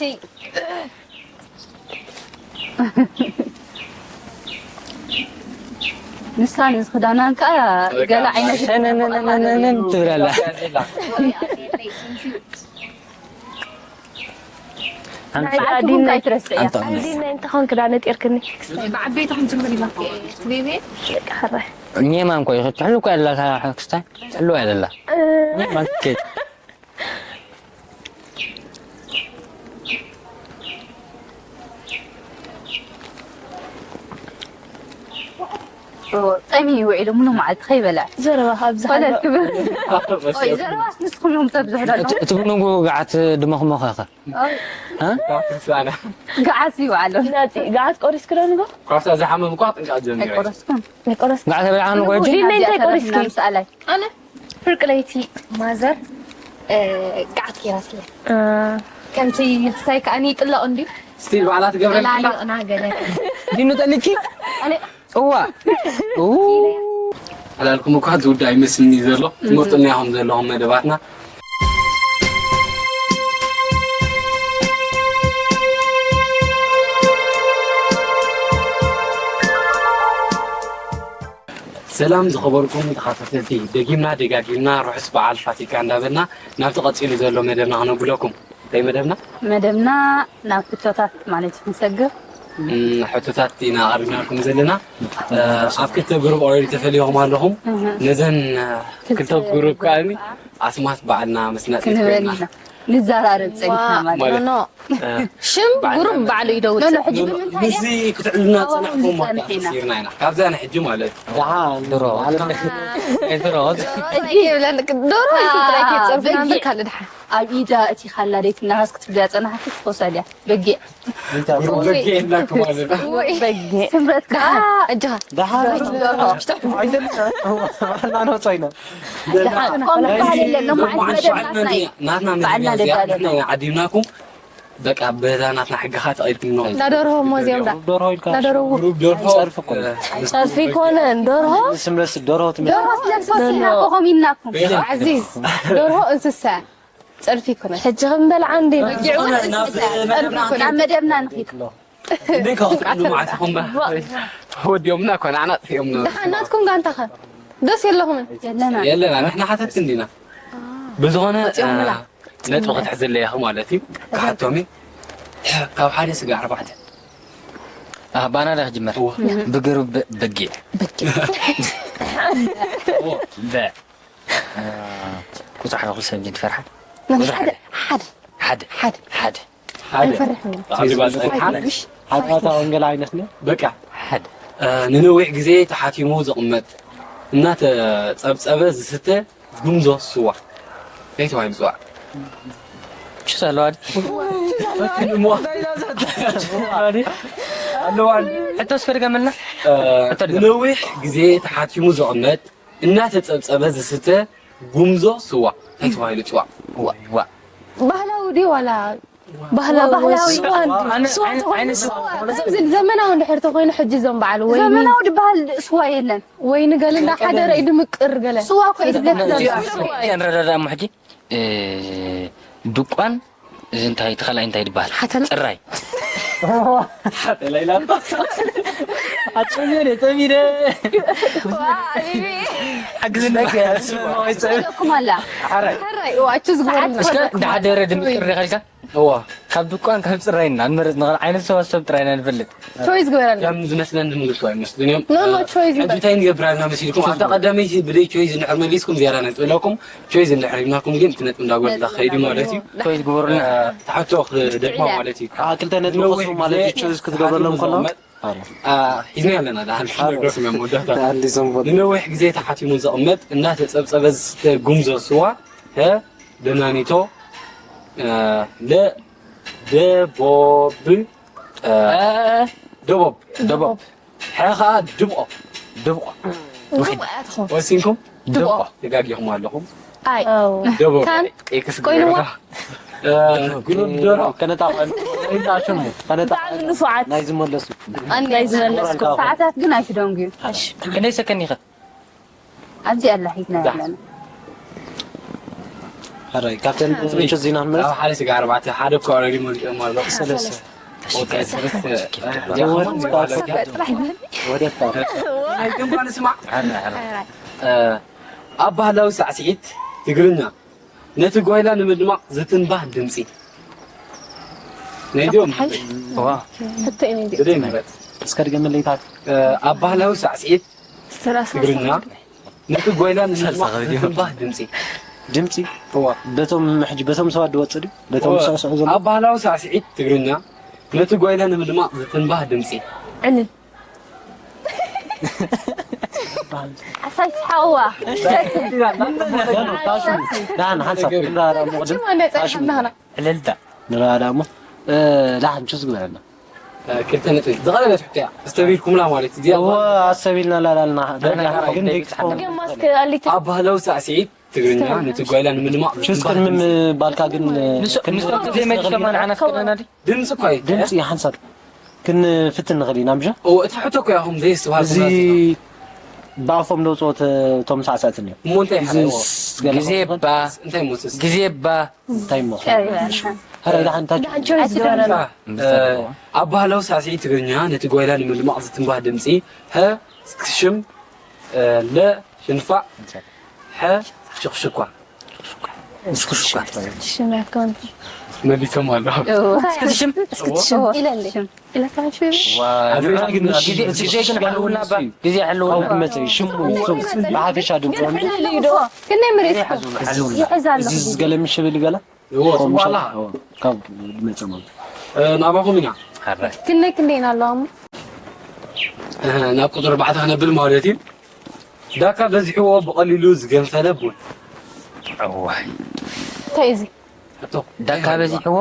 ንሳ ነዚ ክዳናን ከኣ ገለ ዓይነት ሸነነነነነነን ትብል ኣላ። ኣንታ ናይ ዓድኩም ኣዲና፣ ከይትረስዕያ። ኣንታ ኣዲና እንታይ ኾንክ ዳ ነጢርክኒ? ብዓበይቲ ክንጅምር ኢና። ቤቤ፣ በቃ፣ ሕራይ። ኘማን ኮይ፣ ትሕሉ እኮ ያላ፣ ክስታይ፣ ትሕሉ ያለላ። እ። ኘማን ከይ። ጠሚ ውዒሉ ሙሉ መዓልቲ ከይበልዐ። ዘረባ ካብ ዝሓሎ። ኮለል ክብል። ኦይ፣ ዘረባስ ንስኹም እዮም ተብዝሑ ዘለኹም። እቲ፣ እቲ ብንጉ ገዓት ድመኽመኸ ኸ? ኦይ። እ? ገዓት ይውዓሎ። ናቲ፣ ገዓት ቆሪስክ ዶ ንጎ? ካብታ ዝሓመም እኳ ጥንቃቕ ጀሚረ። ኣይቆረስኩን። ኣይቆረስኩን። ገዓት ተበልዓ ንጎ ሕጂ? ዲመይ እንታይ ቆሪስኪ? ምሳላይ። ኣነ ፍርቂ ለይቲ ማዘር፣ እ፣ ገዓት ገይራትለይ። እ። ከምቲ ክሳይ ከኣ ይጥለቕ እንድዩ። ስቲል ባዕላ ትገብረልኪ ኣላ። ጠላሊቕና ገለ። ዲኑ ጠሊኪ? ኣነ እዋ። ኡ። ዕላልኩም እኳ ዝውዳእ ኣይመስልኒ ዘሎ። ትመርጡልና ኢኹም ዘለኹም መደባትና። ሰላም ዝኸበርኩም ተኸታተልቲ፣ ደጊምና ደጋጊምና ርሑስ በዓል ፋሲካ እንዳበልና ናብቲ ቀጺሉ ዘሎ መደብና ክነብለኩም። እንታይ መደብና? መደብና ናብ ሕቶታት ማለት እዩ ክንሰግር። እም፣ ሕቶታት ኢና ኣቕሪብናልኩም ዘለና። እ፣ ኣብ ክልተ ግሩፕ ኦልሬዲ ተፈልዮም ኣለኹም። እህ። ነዘን፣ እ፣ ክልተ ክልተ ግሩፕ ግሩፕ ከኣኒ ከኣ ኣስማት ባዕልና ምስናጥ ክንበል ይትክእልና። ኢና። ንዘራረብ ጸኒሕና ዋ፣ ማለት ኖ፣ ኖ። እ፣ ሽም ባዕልና ግሩፕ ባዕሉ ይደውል። ኖ፣ ኖ፣ ሕጂ ግን እንታይ ምስዚ ክትዕልና ጸናሕኩም ጸኒሕና። ተኣሲርና ኢና። ካብዛ ንሕጂ ማለት እዩ። ደሓን፣ ድሮ። ማለት እዩ። ናይ ድሮ። ሕጂ ይብለን፣ ዶሮ ኢልኪ ጥራይ ከይትጸርፉ በጊዕ። ናምበር ካልእ ድሓን። ኣብ ኢዳ እቲ ካላ ደይት እናሃዝ ክትብልያ ጸናሕኪ ትፈሳ ድያ? በጊዕ። እንታይ? በጊዕ ኢልናኩም ኣለና። ወይ። በጊዕ። ስምረት ከኣ ደሓን። እጅኻ። ደሓን። ደርሆ። ኣይደለም። ዋላ ነውጾ ኢና። ደሓን። ከምኡ ዝበሃል የለን። ሎማዓንቲ መደብ ናትና እዩ። ናትና መደብ ባዕልና እያ እዚኣ። ደዳለና። ንሕና ኢና ዓዲምናኩም። በቃ በዛ ናትና ሕግኻ ተቐይድኩም ነው። እንዳደርሆ እሞ እዚኦም ዳ-፣ ደርሆ ኢልካ እንዳደርሆ። ግሩፕ ደርሆ፣ ጸርፊ እኮ ነው። እ፣ ጸርፊ ኣይኮነን፣ ደርሆ። ስምረስ ደርሆ ትመ-፣ ደርሆ ስለ ዝፈሲና ኖ፣ ኖ። እኮ ኢልናኩም። ቤዛ። ዓዚዝ፣ ደርሆ እንስሳ። ጸርፊ ኣይኮነን። ሕጂ ክንበልዓ እንዴ? በጊዕ እውን እንስሳ። ጸርፊ ኣይኮነን። ናብ መደብና ንኺድ። እንዴ ካብ ኩሉ መዓት ኢኹም ባ? ወዲኦምና እኮ ንዓና ኣጥፊኦምና። ደሓን ናትኩም ጋንታ ኸ? ደስ የለኹምን? የለና። የለና፣ ንሕና ሓተትቲ እንዲና። ብዝኾነ፣ ወፂኦምላ። እ፣ ነጥቢ ክትሕዝለይ ኢኺ ማለት እዩ። ክሓቶም እዩ። ካብ ሓደ ስጋዕ ኣርባዕተ። ኣህ፣ ባና ዳ ክጅመር? እወ። ብግሩብ በጊዕ። በጊዕ። እወ። በ-፣ እ፣ ቁፅሪ ሓደ ኩሉ ሰብ እንጂ ትፈርሓ። ናይ ቁፅሪ ሓደ፣ ሓደ። ሓደ። ሓደ። ሓደ። ሓደ። ሓደ። ኣይንፈርሕን ኢና። ዓዲ ባፅዕ ሓደ። ሓደ። ሓጣታ ወንጌል ዓይነት ነው። በቃ። ሓደ። እ፣ ንነዊሕ ግዜ ተሓቲሙ ዝቕመጥ፣ እናተጸብጸበ ዝስተ ጉምዞ ስዋ እንታይ ተባሂሉ ይጽዋዕ? ችስ ኣለዋ ድዩ? ፈትንሞ። ኣለዋ ድዩ? ኣለዋ ድዩ? ሕቶ እስከ ድገመልና። እ፣ ሕቶ ድገም። ንነዊሕ ግዜ ተሓቲሙ ዝቕመጥ፣ እናተጸብጸበ ዝስተ ጉምዞ ስዋ እንታይ ተባሂሉ ይጽዋዕ? ዋ፣ ዋ። ባህላዊ ድዩ ዋላ ባህላዊ ስዋ እንዲ። ኣነ ስዋ፣ ስዋ። ከምዚ ዘመናዊ እንድሕር ተኾይኑ ሕጂ እዞም በዓል ወይኒ። ዘመናዊ ዝበሃል ስዋ የለን። ወይኒ ገለ እንዳሓደረ እዩ ድምቅር ገለ። ስዋ እኮ እዩ ዝብለካ ዘሎ። እዚኣ ንረዳዳእ እሞ ሕጂ እ፣ ድቋን፣ እዚ እንታይ፣ እቲ ካልኣይ እንታይ ይበሃል? ሓተላ? ጽራይ። ሓተላ ኢላ። ኣጸሚረ፣ ጸሚረ። ሓግዝና። ኣለኩም ኣላ። ሕራይ። ሕራይ፣ እዋ፣ እቹ ዝግበር እስከ እንዳሓደረ ድምፅ ጥሪ ኸልካ? እዋ፣ ካብ ድቋን ካብ ፅራይና ንመረፅ ንኽእል ዓይነት ሰባት ሰብ ጥራይና ንፈልጥ። ቾይስ ግበረልና። ከም ዝመስለን ዝምልሱ ኣይመስልን እዮም። ኖ፣ ኖ፣ ቾይስ ሕጂ እንታይ ንገብር ኣለና መሲልኩም? ኣብታ ቀዳመይቲ ብደይ ቾይስ እንድሕር መሊስኩም ዝያዳ ነጥቢ ኣለኩም። ቾይስ እንድሕር ሂብናኩም ግን እቲ ነጥቢ እንዳጎደላ ክኸይድ እዩ ማለት እዩ። ቾይስ ግበሩልና። ተሓቶ ክደግማ ማለት እዩ። ክልተ ነጥቢ ክወስዱ ማለት እዩ። ቾይስ ክትገብረሎም ከሎ ሒዝና ኣለና። ደሓን ክነግረኩም እዮም መወዳእታ። ተሃንዲሶም ፎቶ ንነዊሕ ግዜ ተሓቲሙ ዝቕመጥ እንዳተጸብጸበ ዝስተ ጉምዞ ስዋ፣ ሀ፣ ደናኒቶ፣ ለ፣ ደቦብ፣ ደቦብ፣ ደቦብ፣ ሐ ኸዓ ድብቆ። ድብቆ። ድብቆ እያ ትኸውን። ወሲንኩም? ድብቆ። ተጋጊኹም ኣለኹም። ኣይ ደቦብ። ካን ኤክስ ኮይንዋ? ግበረካ። እ፣ ጉሩብ ደሮ። ከነጣ ሽሙ ከነጣ ብጣዕሚ ንፉዓት ናይ ዝመለሱ ናይ ዝመለስኩም። ሰዓታት ግን ኣይትደንጉዩ። ክንደይ ሰከንድ ይኸ? ኣብዚ ኣላ ሒዝና ዘለና። ሕራይ ካብተን ምቹ ዜና ንመለስ ኣብ ሓደ ስጋ ኣርባዕተ፣ ሓደ እኮ ኦልሬዲ መሊኦም ኣለኹ። ሰለስተ ወደ ወደ ኣይገባን ስማዕ። እ፣ ኣብ ባህላዊ ሳዕስዒት ትግርኛ ነቲ ጓይላ ንምድማቕ ዝትንባህ ድምፂ ናይ ድዮም ዋ ብደይ ምረፅ። እስከ ድገመለይታት እ፣ ኣብ ባህላዊ ሳዕስዒት ትግርኛ ነቲ ጓይላ ንምድማቕ ዝትንባህ ድምፂ ድምፂ እዋ በቶም ሕጂ በቶም ሰባት ዝወፅእ ድዩ በቶም ዝስዕስዑ ዘሎ ኣብ ባህላዊ ሳዕስዒት ትግርኛ ነቲ ጓይላ ንምድማቕ ዝትንባህ ድምፂ ዕልል ሓሳይ ሓዋ ዳን ሓንሳብ ንራዳ ሙቕድም ዕልልታ ንራዳ እሞ ዳሓን ቹስ ግበረና ክልተ ነጥቢ ዝቐለለት ሕቶ እያ። ኣስተብሂልኩምላ ማለት እዩ። እዚኣ እወ ኣሰቢልና ላላልና ግን ደቂስኩም ግን ማስክ ኣሊት ኣብ ባህላዊ ሳዕስዒት ትግርኛ ነቲ ጓይላ ንምድማቕ ቹስ ቅድሚ ምባልካ ግን ንሶም ዘይመልሶም ንዓና ፍቅረና ድዩ? ድምፂ እኳ እዩ። ድምፂ ሓንሳብ ክንፍትን ንኽእል ኢና ምሻ እዎ፣ እቲ ሕቶ እኮ ያኹም ዘየስተባሃልኩም እዚ ብኣፎም ደውፅኦ እቶም ሳዕሳዕትን እዮም እሞ እንታይ እዚ ሓለዎ? ገለ ግዜ እባ እንታይ ሞስስ ግዜ እባ እንታይ እሞ ሀረ ዳሓን እንታይ ቾይስ ዝበረና ኣብ ባህላዊ ሳዕስዒት ትግርኛ ነቲ ጓይላ ንምድማቕ ዝትንባህ ድምፂ ሀ ክትሽም ለ ሽንፋዕ ሐ ሽክሽኳ ሽም ያከውን መሊሶም ኣሎ። ክትሽም ክትሽም ኢለካ ሽም ግዜ ግን ሕልውና እባ ግዜ ሕልውና መፅእ ሽሙ ብሓፈሻ ድምፂ ግን ሕልል እዩ ዶ ክንደይ ምርኢት ይሕዝ ኣሎ እዚ ገለ ምሽብል ገለ እዎ፣ ጽቡቕ ኣላ። ካብ ድመፀ ማለት እ፣ ናባኹም ኢና። ክንደይ ክንደይ ኢና ኣለዋ እሞ እ፣ ናብ ቁፅሪ ኣርባዕተ ክነብል ማለት እዩ። ዳካ በዚሕዎ ብቐሊሉ ዝገንፈለ ቡን። እዋይ እንታይ እዚ? ዳካ በዚሕዎ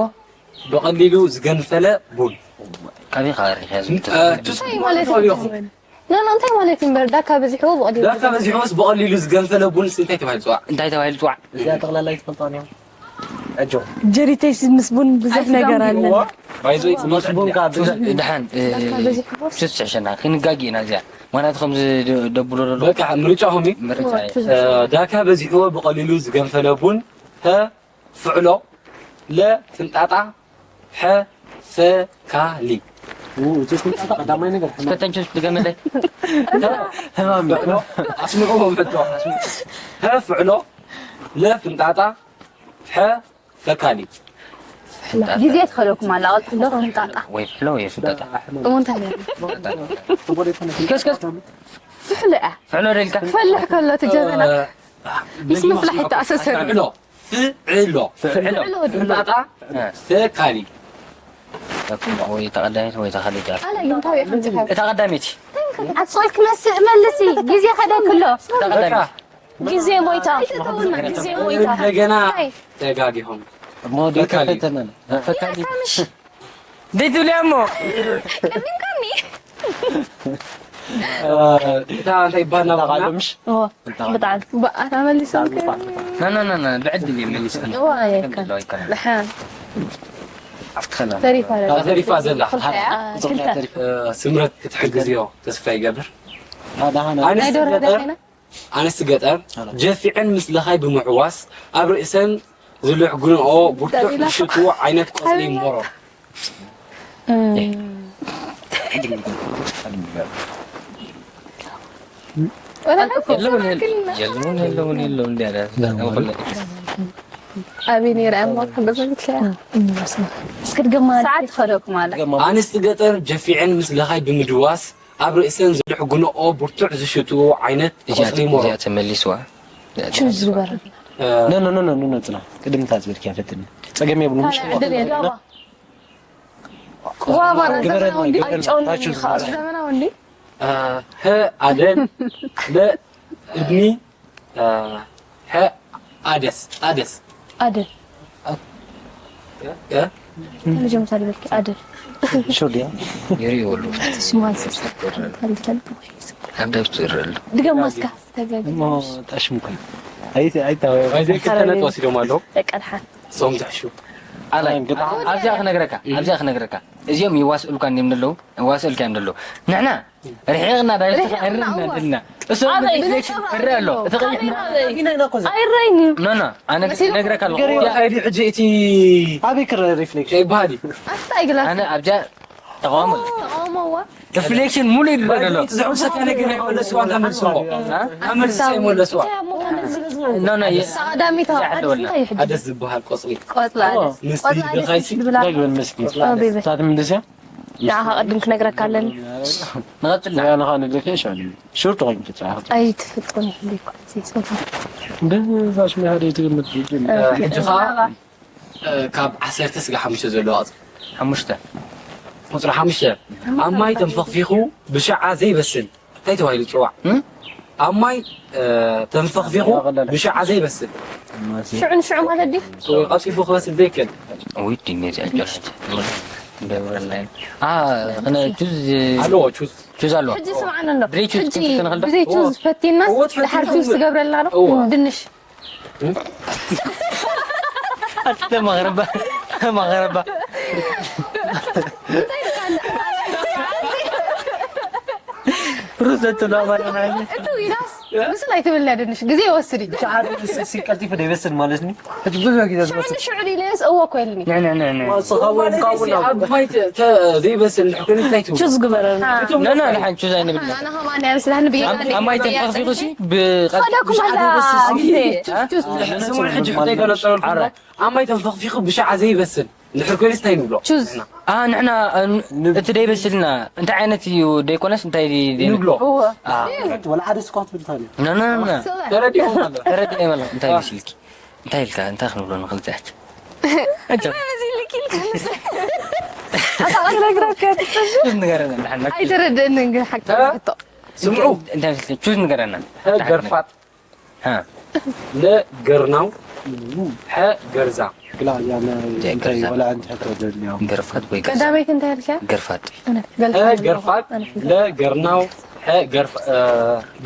ብቐሊሉ ዝገንፈለ ቡን። ካበይ ኸሪኸ እ፣ ቱስ እንታይ ማለት እዩ? ኖ ኖ እንታይ ማለት እዩ እምበር ዳካ በዚሕዎ ብቐሊሉ ዳካ በዚሕዎስ ብቐሊሉ ዝገንፈለ ቡን እንታይ ተባሂሉ ይፅዋዕ? እንታይ ተባሂሉ ይፅዋዕ? እዚኣ ጠቕላላ ይትፈልጣ እዮም ዕጆ ጀሪተይስ ምስ ቡን ብዙሕ ነገር ኣለ። ባይዞይ ምስ ቡን ካብ ደሓን ሱስ ትሕሸና ክንጋጊ ኢና እዚኣ ምክንያቱ ከምዚ ደብሎ ደሎ በቃ ምርጫኹም እዩ። ምርጫ እዩ። እ፣ ዳካ በዚሕዎ ብቐሊሉ ዝገንፈለ ቡን ተ ፍዕሎ ለ ፍንጣጣ ሐ ፈካሊ ቀዳማይ ነገር ከተንችስ ድገመለይ ህማም ፍዕሎ ኣስምዕዎ መጥቶ ሐ ፍዕሎ ለ ፍንጣጣ ሐ ፈካሊ ግዜ ትኸለኩም ኣላ ቀልጥሎ ክንጣጣ ወይ ፍሎ ወይ ፍንጣጣ እሞ እንታይ ነሩ ከስከስ ፍሕሎ እያ ፍዕሎ ደልካ ትፈልሕ ከሎ ትጀበና ምስ መፍላሒ ተኣሰሰሩ ፍዕሎ ፍዕሎ ፍዕሎ ፍንጣጣ ፈካሊ ወይ ተቐዳሚት ወይ ተኻልጃ ኣነ ግን እንታይ ይኽንትኸ እታ ቀዳሚት ኣስቆይ ክመስእ መልሲ ግዜ ከደ ክሎ እታ ቀዳሚት ግዜ ሞይታ ግዜ ሞይታ እንደገና ተጋጊኹም ሞዴል ከፈተና ደይ ትብልያ እሞ ቅድምካኒ እታ እንታይ ይባሃል ናባና ተቃሉምሽ ብጣዕሚ ብኣታ መሊሶም ና ና ና ና ብዕድል እየ መሊስክኒ እዋ የካ ሎ ይከና ድሓን ኣፍትኸና ተሪፋ ተሪፋ ዘላ ክልተ ስምረት ክትሕግዝዮ ተስፋ ይገብር ዳሃና ኣንስቲ ናይ ዶሮ ገጠር ዳይና ኣንስቲ ገጠር ጀፊዐን ምስ ለኻይ ብምሕዋስ ኣብ ርእሰን ዝልሕጉንኦ ብርቱዕ ዝሽትዎ ዓይነት ቆጽሊ ሞሮ። የለውን የለውን የለውን የለውን እንዲ ኣለ ኣበይ ነይረ እሞ ክሕገዘ ይትለያ እስኪ ድገማ ሰዓት ትኸደኩም ኣለ ኣንስቲ ገጠር ጀፊዐን ምስ ለኻይ ብምድዋስ ኣብ ርእሰን ዝልሕጉንኦ ብርቱዕ ዝሽትዎ ዓይነት ቆጽሊ ሞሮ። እዚኣ ተመሊስዋ ቹዝ ዝበረ ኖ ኖ ኖ ኖ ኖ ጽና ቅድም ታዝበልኪ ፈትኒ ጸገም የብሉ ምሽ ዋባራ ዘመናዊ እንዲ ኣይጨውን ይኸኣል ዘመናዊ እንዲ ሀ ኣደን ለ እድኒ ሀ ኣደስ ኣደስ ኣደ እ መጀመርታ ዝበልኪ ኣደ ሹር ድያ ይርእዩ ወሉ ስማን ስልሳ ታሪፈልጥ ኣብ ደብቱ ይረሉ ድገማ እስካ ተጋጊ እሞ ጣሽም ኮይ ኣይቲ ኣይታወ ባይዘይ ክልተ ነጥቢ ወሲዶም ኣለዉ በቃ ድሓን ሶም ትሕሹ ኣላይ ኣብዚኣ ክነግረካ ኣብዚኣ ክነግረካ እዚኦም ይዋስእልካ እንዲም ዘለዉ ይዋስእልካ እዮም ዘለዉ ንሕና ርሒቕና ዳይርና ድና እሱ ኣበይ? ሪፍሌክሽን እረ ኣሎ እቲ ቀይሕ ኣይረይኒ ኖ ኖ ኣነ ነግረካ ኣለኹ ኣይዲ ሕጂ እቲ ኣበይ ክረ ሪፍሌክሽን ይበሃል እዩ ኣስታ ይግላስ ኣነ ኣብዚኣ ተቃውሞ ተቃውሞዋ ሪፍሌክሽን ሙሉ ይድረግ ኣሎ ዝሕውሰካ ነገር ኣይመለስዋ እንታ መልስዎ ኣመልስ ኣይመለስዋ ኖ ኖ ቀዳሚት ኣደስ ዝበሃል ቆፅሊ ቆፅላ ምስቲ ብኻይሲ ብላ ዳግበን መስኪ ቤበ ሳት ምንድስያ ንዓኻ ቅድም ክነግረካ ኣለኒ ንቐፅል ያንኻ ንግረከ ይሻሉ ሹር ተኾይኑ ክትፃ ኣይትፍልጦን ይሕልኮ ዘይፅንፋ ብዛሽ መሃደ ትግምት ሕጂ ከዓ ካብ ዓሰርተ ስጋ ሓሙሽተ ዘለዋ ቅፅሊ ሓሙሽተ ቁፅሪ ሓሙሽተ ኣብ ማይ ተንፈኽፊኹ ብሸዓ ዘይበስል እንታይ ተባሂሉ ይፅዋዕ ኣብ ማይ ተንፈኽፊኹ ብሸዓ ዘይበስል ሽዑ ንሽዑ ማለት ድዩ ቀልጢፉ ክበስል ዘይክእል ውይ ድሜ እዚኣ ጨርሕት እንደብረልና እዩ አ ጁዝ ኣለዎ ቹዝ ጁዝ ኣለዎ ሕጂ ስምዓኒ ኣሎ ብዘይ ጁዝ ሕጂ ክንክልክል ንኽእል ዶ? ብዘይ ጁዝ ፈቲናስ እዎ፣ ትፈትኑ ድሓር ጁዝ ትገብረልና ዶ እዎ። ድንሽ ኣተ ማቕረባ ማቕረባ ሩዝ ዘትብሎ ኣማርኛ እቱ ኢላስ ምስል ኣይትብልና ድንሽ ግዜ ይወስድ እዩ ቀልጢፉ ዘይበስል ማለት ነው ሕጂ ብዙሕ ግዜ ዝወስድ ሽዑ ኢለስ እዎ ኮይልኒ ንዕንዕንዕን ስኻውን ካውና ኣብ ማይ ተ- ተ- ዘይበስል እንድሕር ኮይኑ እንታይ ትብሉ? ቹዝ ግበረልና ነና ንሓን ቹዝ ኣይንብል ኣነ ከማን እያ ስላህን ብያ ኣብ ማይ ተንፈኽፊኹ ሲ ብቐ- ከደኩም ኣላ ስሙን ሕጂ ሕቶ ይገለጸልኩም ኣብ ማይ ተንፈኽፊኹ ብሸዓ ዘይበስል እንድሕር ኮይኑስ እንታይ ንብሎ? ቹዝ አ ንሕና እቲ ደይበስልና እንታይ ዓይነት እዩ ደይኮነስ እንታይ ደይ- ንብሎ እዎ ወላ ሓደ ስኳት ብልታ ኖ ኖ ኖ ተረዲኹም ኣሎ ተረዲኤ መለ እንታይ ይመስልኪ እንታይ ኢልካ እንታይ ክንብሎ ንኽእል ዛች መዚልክ ኢልካ ኣታ ክነግረካ ንገረና ንሓና ኣይተረድእንን ግን ሓቂ ዝግቶ ስምዑ እንታይ መስልኪ ቹዝ ንገረና ገርፋጥ ሃ ለገርናው ሐ ገርዛ ግላ ያለ ገርዛ። ወላ አንተ ተደልያው ገርፋት ወይ ገርዛ ቀዳመይቲ እንታይ ያልክያ ገርፋጥ ሐ ገርፋጥ ለገርናው ሐ ገርፍ እ፣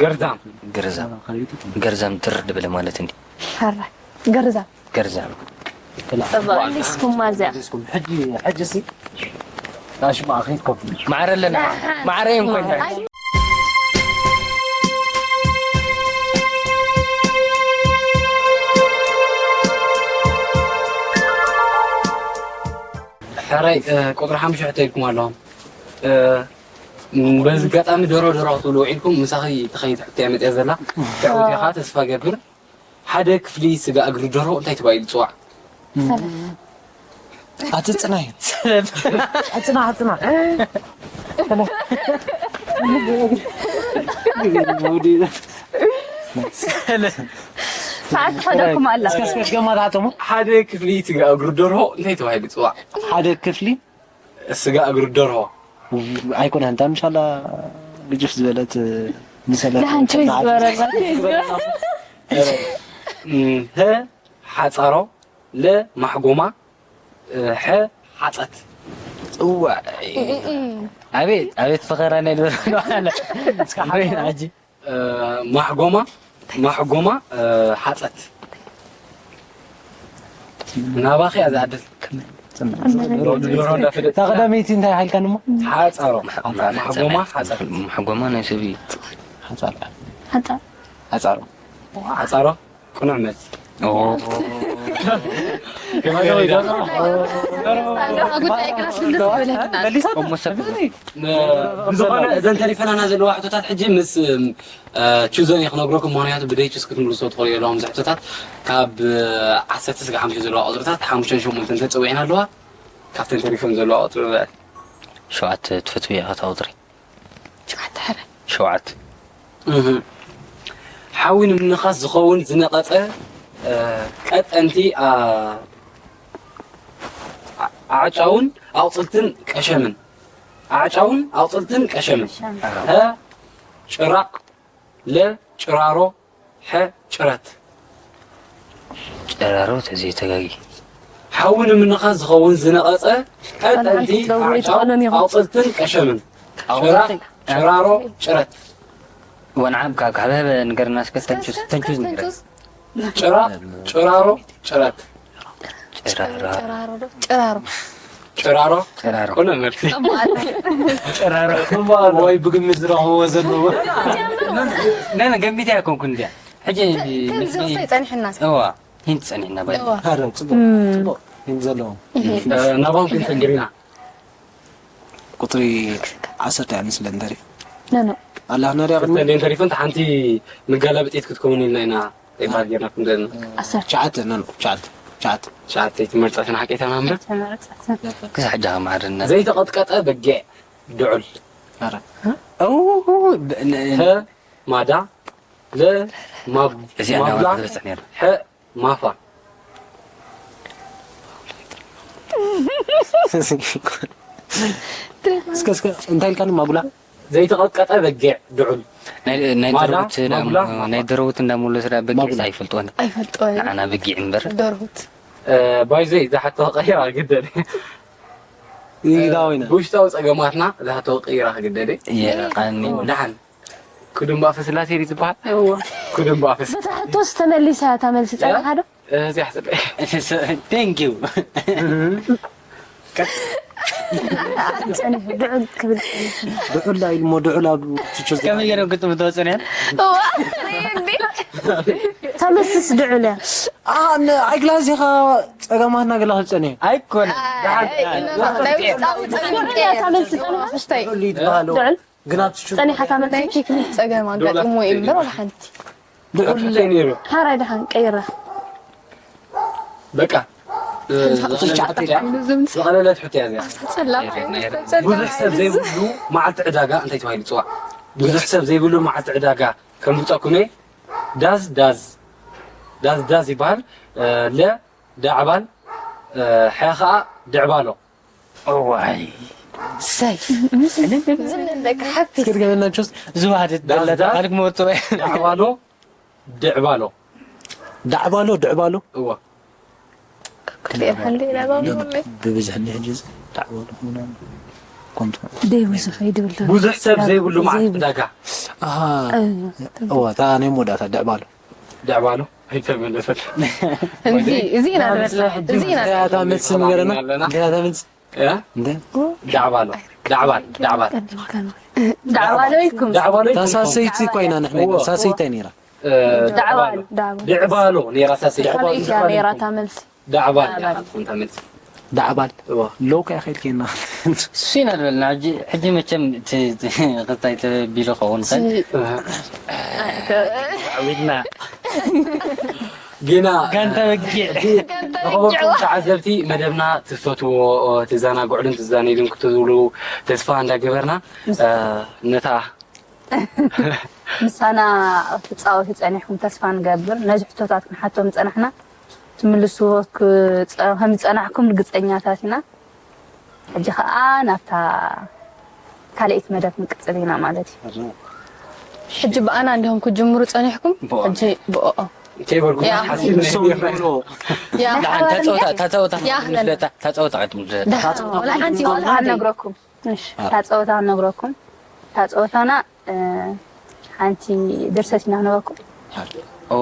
ገርዛም ገርዛም ገርዛም ትር ድብል ማለት እንዲ ሓራ ገርዛ ገርዛም መሊስኩማ እዚኣ ሕጂ ሕጂ ሲ ታሽማ ኣኺት ኮፍ ማዕረ ኣለና ማዕረ እዮም ኮይና ሕራይ እ፣ ቁፅሪ ሓሙሽተ ሕቶ ኢልኩም ኣለኹም እ፣ በዚ ኣጋጣሚ ደሮ ደሮ ክትብሉ ውዒልኩም ምሳኺ ተኸይድ ሕቶ እያ መፅያ ዘላ ትዕውት ኢኻ ተስፋ ገብር ሓደ ክፍሊ ስጋ እግሪ ደርሆ እንታይ ተባሂሉ ይፅዋዕ? ኣትፅናይ ኣፅና ኣፅና ሰዓት ትኸደኩም ኣላ ገማታተሞ ሓደ ክፍሊ ስጋ እግሪ ደርሆ እንታይ ተባሂሉ ይፅዋዕ? ሓደ ክፍሊ ስጋ እግሪ ደርሆ ኣይኮነ እንታ ምሻላ ግጅፍ ዝበለት ምሰለ ደሓን ቸይ ዝበረላ እ፣ ሀ ሓፃሮ ለ ማሕጎማ እ፣ ሐ ሓፀት እዋ ኣቤት ኣቤት ፈኸራ ናይ ድበረ ኣለ ኣቤት ኣጂ እ፣ ማሕጎማ ማሕጎማ እ፣ ሓፀት ናባኺ እያ ዝዓድል ወዲ ደርሆ እንዳፈለጥ እታ ቀዳመይቲ እንታይ ሓልካ ንሞ ሓፃሮ ማሕጎማ ሓፀት ማሕጎማ ናይ ሰብ እዩ ሓፃር ሓፃ ሓፃሮ ሓፃሮ ቅኑዕ መልሲ ኦ ብዝኾነ እዘን ተሪፈናና ዘለዋ ሕቶታት ሕጂ ምስ ቹዘን እየ ክነግረኩም። ምክንያቱ ብደይ ቹዝ ክትምልሶ ትኽእሉ ኣለኹም። ሕቶታት ካብ ዓሰርተ ስጋ ሓሙሽተ ዘለዋ ቁፅርታት ሓሙሽተን ሸሞንተን ተፀዊዕና ኣለዋ። ካብተን ተሪፈን ዘለዋ ቁፅሪ ሸውዓተ ትፈትዊ እያ እታ ቁፅሪ። ሸውዓተ ሕረ። ሸውዓተ። ሓዊ ንምንኻስ ዝኸውን ዝነቐጸ ቀጠንቲ ኣዕጫውን ኣቑጽልትን ቀሸምን። ኣዕጫውን ኣቑጽልትን ቀሸምን። ሀ ጭራቕ፣ ለ ጭራሮ፣ ሐ ጭረት። ጭራሮ ተዘይተጋጊ። ሓዊ ንምንኻስ ዝኸውን ዝነቐጸ ቀጠንቲ ኣዕጫው ኣቑጽልትን ቀሸምን። ጭራቕ፣ ጭራሮ፣ ጭረት። ወንዓም ካብ ካብ ንገርና እስከ ተንቹስ ተንቹስ ንገር። ጭራቕ፣ ጭራሮ፣ ጭረት። ጭራሮ። ጭራሮ። ጭራሮ። ጭራሮ። ቁነ መልሲ። ጭራሮ። ወይ ብግምት ዝረኽብዎ ዘለዎ። ነነ ገሚት ኣይኮንኩን እንዲያ። ሕጂ ከምዚ ክስታይ ጸኒሕና። እዋ፣ ሂንት ጸኒሕና ባይ። እዋ። ሃረ ጽቡቕ። ጽቡቕ። ሂንት ዘለዎም። ናባም ክንሰግር ኢና። ቁጽሪ ዓሰርተ እያ መስለን ተሪፍ። ኖ፣ ኖ። ኣላ ነሪያ ቅድሚ ክልተ እንዴን ተሪፈን ሓንቲ መጋላብጢት ክትከውን ኢልና ኢና። ይባል ጌርና ክንደን። ዓሰርተ። ትሽዓተ፣ ኖ፣ ኖ፣ ትሽዓተ፣ ትሽዓተ። ትሽዓተ ትመርጻ ስና ሓቂ ተማምር። ተመረጻት። ክሳዕ ጃ ማዕርነት። ዘይተቐጥቀጠ በጊዕ ድዑል። ኣረ። ኦ፣ ብ-፣ ን-፣ ሀ ማዳ፣ ለ ማብ-፣ እዚኣ ማብላ፣ እናወጣ ዝበጽሕ ነይሩ። ሐ ማፋ። እስከ፣ እስከ፣ እንታይ ኢልካኒ? ማጉላ? ዘይተቐጥቀጠ በጊዕ ድዑል። ናይ፣ ናይ ማዳ፣ ደረውት እንዳ-፣ ማጉላ፣ ናይ ደረውት እንዳመለሱ ዳ በጊዕ ማጉላ። ኣይፈልጥዎን። ኣይፈልጥዎን። ንዓና በጊዕ እምበር። ደርሁት። እ፣ ባይዘይ፣ ዝሓቶ ቀይራ ግደል። ይግዳ ወይና። ብውሽጣዊ ጸገማትና ዝሓቶ ቀይራ ግደል። የቐኒ። ደሓን። ኩድምባ ፈስላሴ ድዩ ዝበሃል? እዎ። ኩድምባ ፈስ-፣ በታ ሕቶስ ተመሊሳ እያ እታ መልሲ ጸኒሓ ዶ? እዚኣ ሕሰብ። Thank you። ጸኒሑ፣ ድዑል ክብል ጸኒሑ። ድዑል ኢሉ እሞ ድዑል ኣብ ትችል ከመይ ገይሮም ክጥምቶ ጸኒሖም? እዋ፣ ሪእኒ። እታ መልስስ ድዑል እያ። ኣነ ኣይግላዚኻ ጸገማትና ገላ ክጸንሕ። ኣይኮነ። ኣይ፣ ናይ ውሽጣዊ ጸገም እያ እታ መልሲ ጸኒሓ። ድዑል ይትበሃሉ። ድዑል? ግን ኣብቲ ሽጉርቲ ጸኒሓ እታ መልሲ ናይ ቴክኒክ ጸገም ኣጋጢሞ እዩ እምበር ዋላ ሓንቲ። ድዑል እንታይ ነይሩ? ሓራይ ደሓን ቀይራ። በቃ፣ እ፣ ትሽዓተ እያ። ዝቐለለት ሕቶ እያ እዚኣ። ኣብታ ጸላም ብዙሕ ሰብ ዘይብሉ መዓልቲ ዕዳጋ እንታይ ተባሂሉ ይጽዋዕ? ብዙሕ ሰብ ዘይብሉ መዓልቲ ዕዳጋ ከምብጸኩም እየ። ዳዝ፣ ዳዝ፣ ዳዝ፣ ዳዝ ይበሃል። እ፣ ለ ዳዕባል፣ እ፣ ሐ ኸኣ ድዕባሎ። እዋይ። ሰይ። ዝንለካ ሓፊስ። እስኪ ድገመልና ጆስ። ዝዋሃደት ዳስ ደላ ዳስ። ተባልክ መወርቶ። ዳዕባሎ፣ ድዕባሎ። ዳዕባሎ፣ ድዕባሎ። እዋ። ክልኤ ሓንዴ ኢና ባምቦለይ። ብብዝሒ እንዲ ሕጂ እዚ ዳዕባሎ ምናምን ኮንቱ። ደይ ብዙሕ ይድብል ዶ? ብዙሕ ሰብ ዘይብሉ መዓት ዘይብሉ። ዕዳጋ። ኣሃ። እዋ። እዋ፣ እታ ናይ መወዳእታ ድዕባሎ። ድዕባሎ ኣይተመለሰት። እዚ፣ እዚ ኢና ንበላ። እዚ ኢና። እንታይ እያ እታ መልሲ ንገረና? ኣለና። እንታይ እያ እታ መልሲ? እ? እንደ? ዳዕባሎ። ዳዕባል፣ ዳዕባል። ዳዕባሎ ኢልኩም። ዳዕባሎ ኢልኩም። ታሳሰይቲ እኮ ኢና ንሕና። እዎ። ሳሰይቲ እያ ነይራ። እ፣ ዳዕባል። ዳዕባሎ። ዳዕባሎ ነይራ ሳሰይቲ። ካልኣይቲ እያ ነይራ እታ መልሲ። ዳዕባል እያ ዳዕባል። እታ መልሲ። ዳዕባል። እዎ። ሎው ከኣ ከይልኬና። እሱ ኢና ዝበልና። ሕጂ፣ ሕጂ መቸም ት-፣ ት-፣ ክልታይ ተቢሉ ክኸውን ከ? እ። ዓዊትና። ጌና፣ ጋንታ በጊዕ። ዝኸበርኩም ተዓዘብቲ መደብና ትፈትዎ፣ ትዘናግዕሉን ትዛነይሉን ክትብሉ ተስፋ እንዳገበርና፣ እ፣ ነታ ምሳና ክትጻወቱ ጸኒሕኩም ተስፋ ንገብር። ነዚ ሕቶታት ክንሓቶም ዝጸናሕና ትምልስዎ ክጸ-፣ ከም ዝጸናሕኩም ርግጸኛታት ኢና። ሕጂ ኸኣ ናብታ ካልኣይቲ መደብ ክንቅጽል ኢና ማለት እዩ። ሕጂ ብኣና እንዲኹም ክጅምሩ ጸኒሕኩም፣ ብኦ። ሕጂ ብኦኦ። ከይበልኩ ያ። ሓሲብ ነይ። ንሶም ይብሎ። ያ። ደሓን፣ ታጸወታ፣ ታጸወታ ያ። ምስ ለታ፣ ታጸወታ፣ ታጸወታ። ደሓን፣ ወላ ሓንቲ፣ ወላ ሓንቲ። ነግረኩም። እሺ። እታ ጸወታ ነግረኩም። እታ ጸወታና፣ እ፣ ሓንቲ ድርሰት ኢና ክነበኩም። ኦ።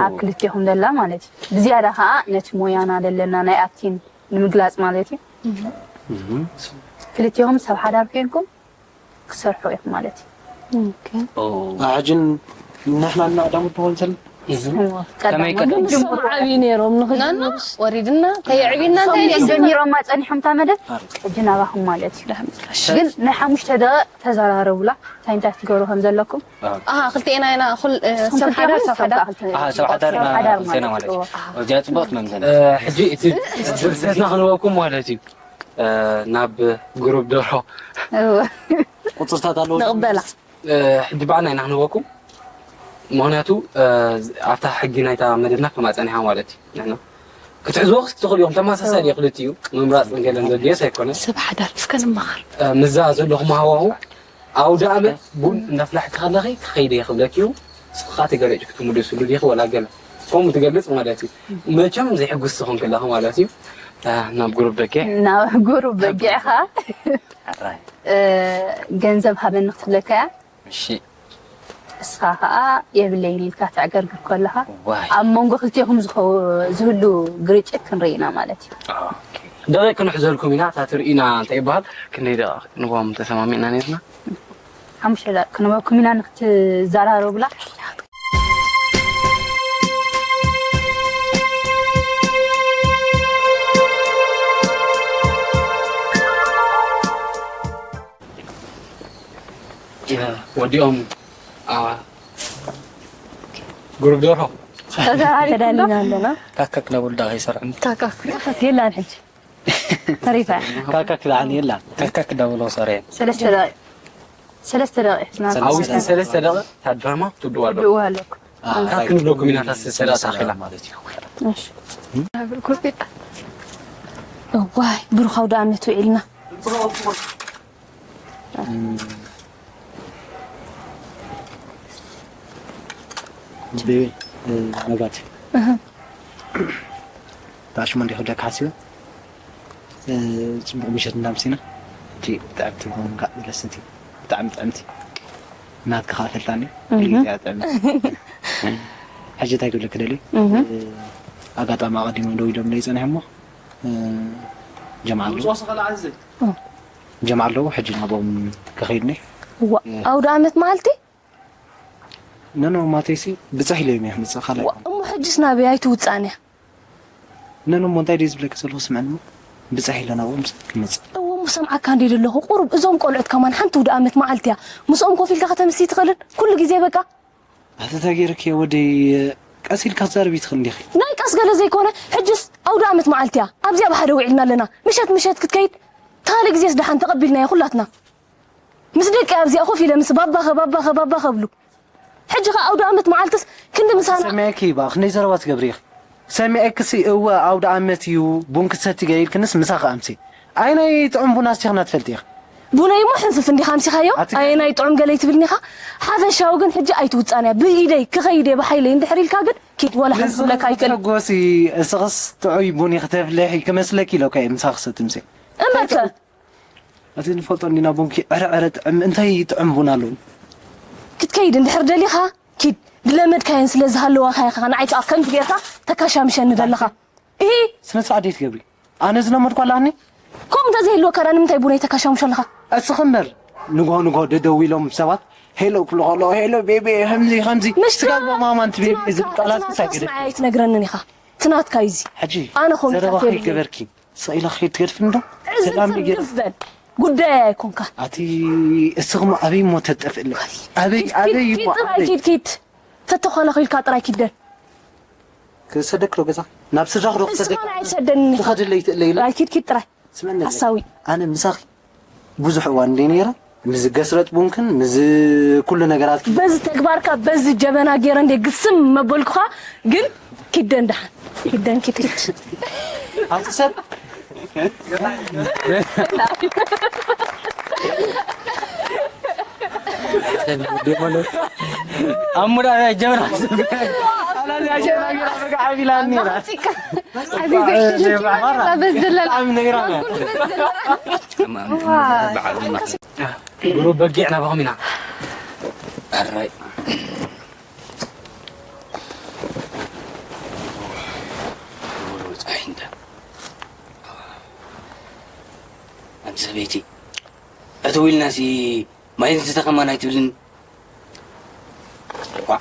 ኣብ ክልቴኹም ደላ ማለት እዩ። ብዝያዳ ኸኣ ነቲ ሞያና ደለና ናይ ኣክቲንግ ንምግላጽ ማለት እዩ። እህ። ክልቴኹም ሰብ ሓዳር ኮይንኩም ክሰርሑ ኢኹም ማለት እዩ። ኦኬ። ኦ። ኣሕጅን ንሕና እና ቀዳሙ ትኾን ሰል ከመይ ቀደም? ንሶም ዓብዪ ነይሮም ንኽጅምሩ። ናና ወሪድና ተየዕቢና እንታይ ሶም ደስ ጀሚሮም ማፀኒሖም እታ መደብ ሕጂ ናባኹም ማለት እዩ። ግን ናይ ሓሙሽተ ደቂቕ ተዘራረቡላ እንታይ እንታይ ክትገብሩ ከም ዘለኩም። ኣሃ ክልቴና ኢና ኩል እ፣ ንስኹም ሰብ ሓዳር ክልቴኹም ሰብ ሓዳር ክልተ- ኣሃ፣ ሰብ ሓዳር ሰብ ሓዳር ዜና ማለት ማለት እዩ። እዩ። እዚኣ ጽቡቕት መምዘና። እ፣ ሕጂ እቲ ዝርዝርና ክንበኩም ማለት እዩ። እ፣ ናብ ግሩፕ ደርሆ እወ። ቁፅርታት ኣለዎ። ንቕበላ እ፣ ሕጂ ባዕልና ኢና ክንበኩም። ምኽንያቱ እ፣ ኣብታ ሕጊ ናይታ መደብና ከም ኣፀኒሓ ማለት እዩ። ንሕና ክትሕዝዎ ክትኽእሉ ኢኹም። ተመሳሳሊ እዩ ክልቲኡ ምምራፅ ንገለን ዘድልየስ ኣይኮነን። ሰብ ሓዳር እስከ ንመኻር እ፣ ምዛ ዘለኹም ሃዋሁ ኣውደ ኣመት ቡን እንዳፍላሕኪ ከለኺ ክኸይደ ይኽብለኪ እዩ። ንስኻ ተገለጭ ክትምልስሉ ዲኺ ወላ ገለ ከምኡ ትገልጽ ማለት እዩ። መቸም ዘይሕጉስ ትኾን ከለኺ ማለት እዩ። እ፣ ናብ ጉሩብ በጊዕ ናብ ጉሩብ በጊዕኻ እ፣ ገንዘብ ሃበኒ ክትብለካ እያ። እሺ እስኻ ከዓ የብለይን ኢልካ ተዕገርግር ከለኻ ዋይ ኣብ መንጎ ክልቴኹም ዝኸው- ዝህሉ ግርጭት ክንርኢ ኢና ማለት እዩ። ኦኬ ደቂቕ ክንሕዘልኩም ኢና። እታ ትርኢና እንታይ ይበሃል? ክንደይ ደቂቕ ክንዋም ተሰማሚዕና ነርና። ሓሙሽተ ደቂቕ ክንበኩም ኢና ንክትዘራረቡላ። ወዲኦም ኣ፣ ጉሩብ ደርሆ ተዳሊና ኣለና። ካካክ ደብል ዳ ከይሰርዐ የላን ሕጂ ተሪፋ። ካካክ ዳዓን የላ ካካክ ደብል ወሰረ ሰለስተ ደቂቕ ሰለስተ ደቂቕ ሒዝና ኣብ ውሽጢ ሰለስተ ደቂቕ ታድራማ ትብልዋ ኣለኩም። ትብልዋ ኣለኩም። ካብ ክንብለኩም ኢና እታ ሰለስተ ደቂቕ ታኺላ። ማለት እዩ። እሺ። እዋይ ብሩኽ ኣውደ ኣመት ውዒልና። ቤቢ መብራት ታሽሞ እንዲ ክብለካ ሓሲበ ጽቡቕ ምሸት እንዳምሲና። እጂ ብጣዕሚ ትብሎም ከዓ ደለሰቲ ብጣዕሚ ጥዕምቲ ናትካ ከዓ ፈልጣኒ። እዚኣ ጥዕምቲ ሕጂ እንታይ ክብለክ ደልዩ? ኣጋጣሚ ኣቐዲሞም ደው ኢሎም ለይ ጸኒሖ እሞ ጀምዓ ኣለዉ ጀምዓ ኣለዉ። ሕጂ ናብኦም ክኸይድኒ። እዋ ኣውደ ኣመት መዓልቲ ነኖ ማተይሲ ብጻሕ ኢለ እዮም ክመጽእ ካልኣይ እሞ ሕጅስ ናበይ ኣይትውጻን እያ? ነኖ እሞ እንታይ ድዩ ዝብለኪ ዘለኹ ስምዕኒ እሞ ብጻሕ ኢለ ናብኦም ክመጽእ። እዎ እሞ ሰምዓካ እንደ ዘለኹ ቁሩብ እዞም ቆልዑት ከማን ሓንቲ ውደ ኣመት መዓልቲ እያ ምስኦም ኮፍ ኢልካ ከተምሲ ትኽእልን ኩሉ ግዜ በቃ ኣቲ እንታይ ገይርኪ ወደይ ቀስ ኢልካ ክትዛረቢ ትኽእል እንዲኺ። ናይ ቀስ ገለ ዘይኮነ ሕጅስ ኣውደ ኣመት መዓልቲ እያ ኣብዚኣ ብሓደ ውዒልና ኣለና ምሸት ምሸት ክትከይድ ተኻሊ ግዜስ ደሓን ተቐቢልናዮ ኩላትና ምስ ደቂ ኣብዚኣ ኮፍ ኢለ ምስ ባባኸ ባባኸ ባባኸ ብሉ ሕጂ ኸ ኣውደ ኣመት መዓልትስ ክንዲ ምሳና ሰሚዐኪ ባ ክንደይ ዘረባ ትገብሪ ኢኺ። ሰሚዐኪሲ እወ ኣውደ ኣመት እዩ ቡን ክትሰቲ ገለ ኢልክንስ ምሳኺ ኣምሲ። ኣይ ናይ ጥዑም ቡን ኣስቲኽና ትፈልጢ ኢኺ። ቡነይ እሞ ሕንፍፍ እንዲኻ ኣምሲኻዮ ኣየ ናይ ጥዑም ገለ ይትብልኒ ኢኻ ሓፈሻዊ ግን ሕጂ ኣይትውጻን እያ ብኢደይ ክኸይድ እየ ብሓይለይ እንድሕር ኢልካ ግን ኪድ ወላ ሓንቲ ክብለካ ኣይክእል ጎሲ እስኽስ ጥዑይ ቡን ኢኺ ተፍልሒ ክመስለኪ ኢለካ እየ ምሳኺ ሰቲ ምሴ እመተ እቲ ንፈልጦ እንዲና ቡንኪ ዕረ ዕረ ጥዕም እንታይ ጥዑም ቡን ኣለዉ። ክትከይድ እንድሕር ደሊኻ ኪድ ዝለመድካየን ስለ ዝሃለዋካ ኢኻ ንዓይ ከዓ ከምዚ ጌርካ ተካሻምሸኒ ዘለኻ እሂ ስነ ስርዓት ደይ ትገብሪ ኣነ ዝለመድኳ ኣለኒ። ከምኡ እንተዘይህልወካ ዳ ንምንታይ ቡነይ ተካሻምሾ ኣለኻ እስኺ እምበር ንግሆ ንግሆ ደደው ኢሎም ሰባት ሄሎ ክብሉ ከለዉ ሄሎ ቤቢ ከምዚ ከምዚ ምሽ ስጋብ ማማንቲ ቤቢ ዝቃላት ክሳይ ገደ ንዓይ ኣይትነግረንን ኢኻ ትናትካ እዩ እዚ ሕጂ ኣነ ከምኡ ዘረባ ትሓት የብለይ። ከይገበርኪ ስቕ ኢለ ከይድ ትገድፍኒ ዶ እዚ ሰላም ጽርግፍ ገይረ በል ጉዳይ ኣይኮንካ ኣቲ እስኽሞ ኣበይ እሞ ተጠፍእለ ኣበይ ኣበይ ኪድ እሞ ጥራይ ኣበይ ኪድ ኪድ ተተኾለኺልካ ጥራይ ኪደን ክሰደክ ዶ ገዛ ናብ ስድራኽ ዶ ክሰደክ እስኻን ኣይትሰደኒ ኢኻ ትኸድለይ ትእለ ኢለ ጥራይ ኪድ ኪድ ጥራይ ስመኒ ሓሳዊ ኣነ ምሳኺ ብዙሕ እዋን እንደ ነይረ ምስ ገስረጥ ቡንክን ምስ ኩሉ ነገራት በዚ ተግባርካ በዚ ጀበና ገይረ እንደ ግስም መበልኩኻ ግን ኪደን ደሓን ኪደን ኪድ ኪድ ኣብቲ ሰብ ኣሙዳ ናይ ጀበና ዓቢላኒ ነይራ በዚ ዘለና ብጣዕሚ ነይራ ጉሩ በጊዕ ናባኹም ኢና ኣራይ ኣንቲ ሰበይቲ እትው ኢልናሲ ማይ ዝስተ ከማን ኣይትብልን ኳዕ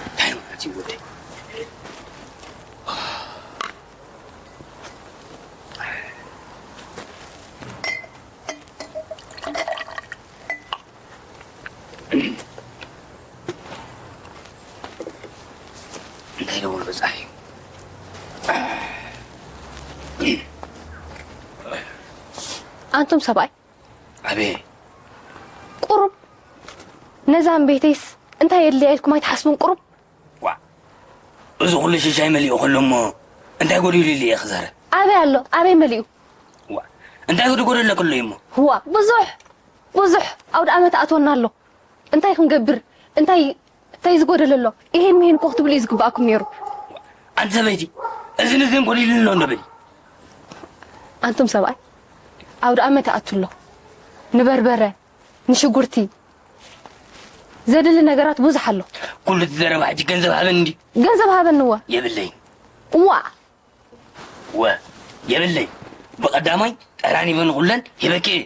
እንታይ ማለት ወደይ። እንታይ ደውል በጻሒ? ኣንቱም ሰብኣይ ኣቤ ቁሩብ ነዛን ቤተይስ እንታይ የድልያ ኢልኩም ኣይትሓስቡን? ቁሩብ ዋ፣ እዚ ኩሉ ሽሻይ መሊኡ ከሎ እሞ እንታይ ጎዲሉ ኢለ እየ ክዛረብ? ኣበይ ኣሎ? ኣበይ መሊኡ? ዋ፣ እንታይ ጎዲ ጎደሎ ከሎ እዩ እሞ? ህዋ ብዙሕ ብዙሕ ኣውደ ኣመት ኣትወና ኣሎ። እንታይ ክንገብር? እንታይ እንታይ ዝጎደለ ኣሎ? ይሄን ምሄን እኮ ክትብሉ እዩ ዝግባኣኩም ነይሩ። ኣንቲ ሰበይቲ፣ እዚ ንዝን ጎዲሉ ኣሎ እንዶ በሊ። ኣንቱም ሰብኣይ ኣውደ ኣመት ኣቱ ኣሎ። ንበርበረ፣ ንሽጉርቲ፣ ዘድሊ ነገራት ብዙሕ ኣሎ። ኩሉ እቲ ዘረባ ሕጂ ገንዘብ ሃበኒ እንዲ። ገንዘብ ሃበኒ እወ። የብለይ እዋ ወ የብለይ። ብቐዳማይ ጠራኒበ ንኹለን ሂበኪ እየ።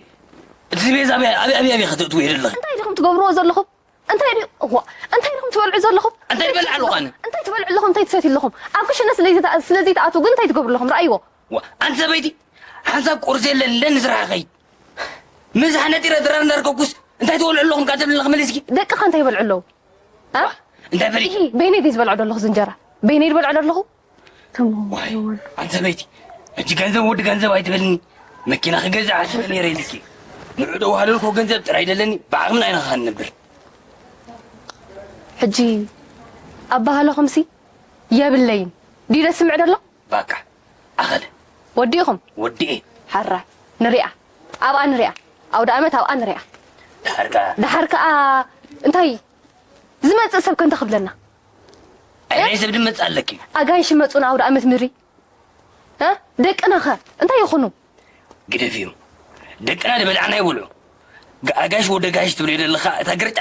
እቲ ቤዛ ኣበይ ኣበይ ኣበይ ኣበይ ከተእትዎ የደለኺ? እንታይ ዲኹም ትገብርዎ ዘለኹም? እንታይ ድዩ እዋ እንታይ ዲኹም ትበልዑ ዘለኹም? እንታይ ይበልዕ ኣለኹ ኣነ? እንታይ ትበልዑ ኣለኹም? እንታይ ትሰትዩ ኣለኹም? ኣብ ክሽነ ስለዚ ተኣ- ስለዚ ተኣትዉ ግን እንታይ ትገብሩ ኣለኹም? ረኣይዎ። ወ ኣንቲ ሰበይቲ ሓንሳብ ቁርሲ የለን ለን ንስራሕኺ ምሳሕ ነጢረ ድራር እንዳርከብኩስ እንታይ ትበልዑ ኣለኹም ካብ ተብልለኺ መሊስኪ? ደቅኻ እንታይ ይበልዑ ኣለዉ? እ? እንታይ ፈሊኺ? በይነይ ድዩ ዝበልዖ ዘለኹ እዚ እንጀራ? በይነይ ዝበልዖ ዘለኹ? ዋይ ኣንቲ ሰበይቲ ሕጂ ገንዘብ ወዲ ገንዘብ ኣይትበልኒ። መኪና ክገዝእ ዓሽረ ነይረ ኢልኪ ንዑ ዶ ዋህለልኮ ገንዘብ ጥራይ ደለኒ ብዓቕምና ኢና ኸዓ ንነብር። ሕጂ ኣባህለኹምሲ የብለይን ድዩ ደስምዕ ደሎ? ባካ ኣኸለ ወዲእኹም ወዲኤ ሓራይ ንሪኣ ኣብኣ ንሪኣ ኣውደ ኣመት ኣብኣ ንሪኣ ድሓር ከኣ ድሓር ከኣ እንታይ ዝመጽእ ሰብ ከንተ ክብለና ኣይ ናይ ሰብ ድመጽእ ኣለኪ ኣጋይሽ መጹ ንኣውደ ኣመት ንሪ እ ደቅናኸ እንታይ ይኹኑ ግደፍዮም ደቅና ድበልዓና ይበልዑ ኣጋይሽ ወደ ጋይሽ ትብለዮ ዘለኻ እታ ግርጫ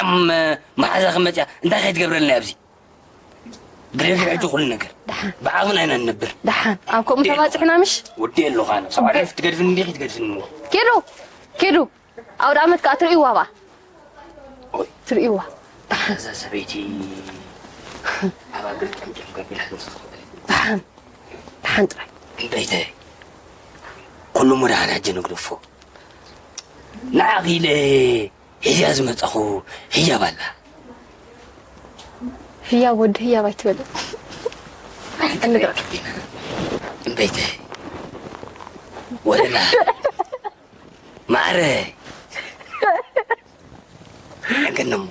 መሓዛ ክመጽያ እንታይ ከይትገብረልና ኣብዚ ግደፊ ሕጂ ኩሉ ነገር ብዓቕምና ኢና ንነብር። ደሓን ኣብ ከምኡ ተባፂሕና ምሽ? ወዲ ኣለኹ ኣነ። ሰብኣይ ክትገድፍኒ እንዲኺ ትገድፍኒ እሞ። ኪዱ ኪዱ ኣውደ ዓመት ከዓ ትርእይዋ ብኣ ትርእይዋ። እዛ ሰበይቲ ኣብ ኣግሪ ጨምጨም ከቢላ ትንስኹ። ደሓን ደሓን ጥራይ። እምበይተ ኩሉ መድሃን ሕጂ ንግደፎ። ንዓኺ ኢለ ሒዝያ ዝመጻኹ ህያብ ኣላ። ህያብ ወዲ ህያብ ኣይትበል። እምበይተ ወለላ ማዕረ ሕግን እሞ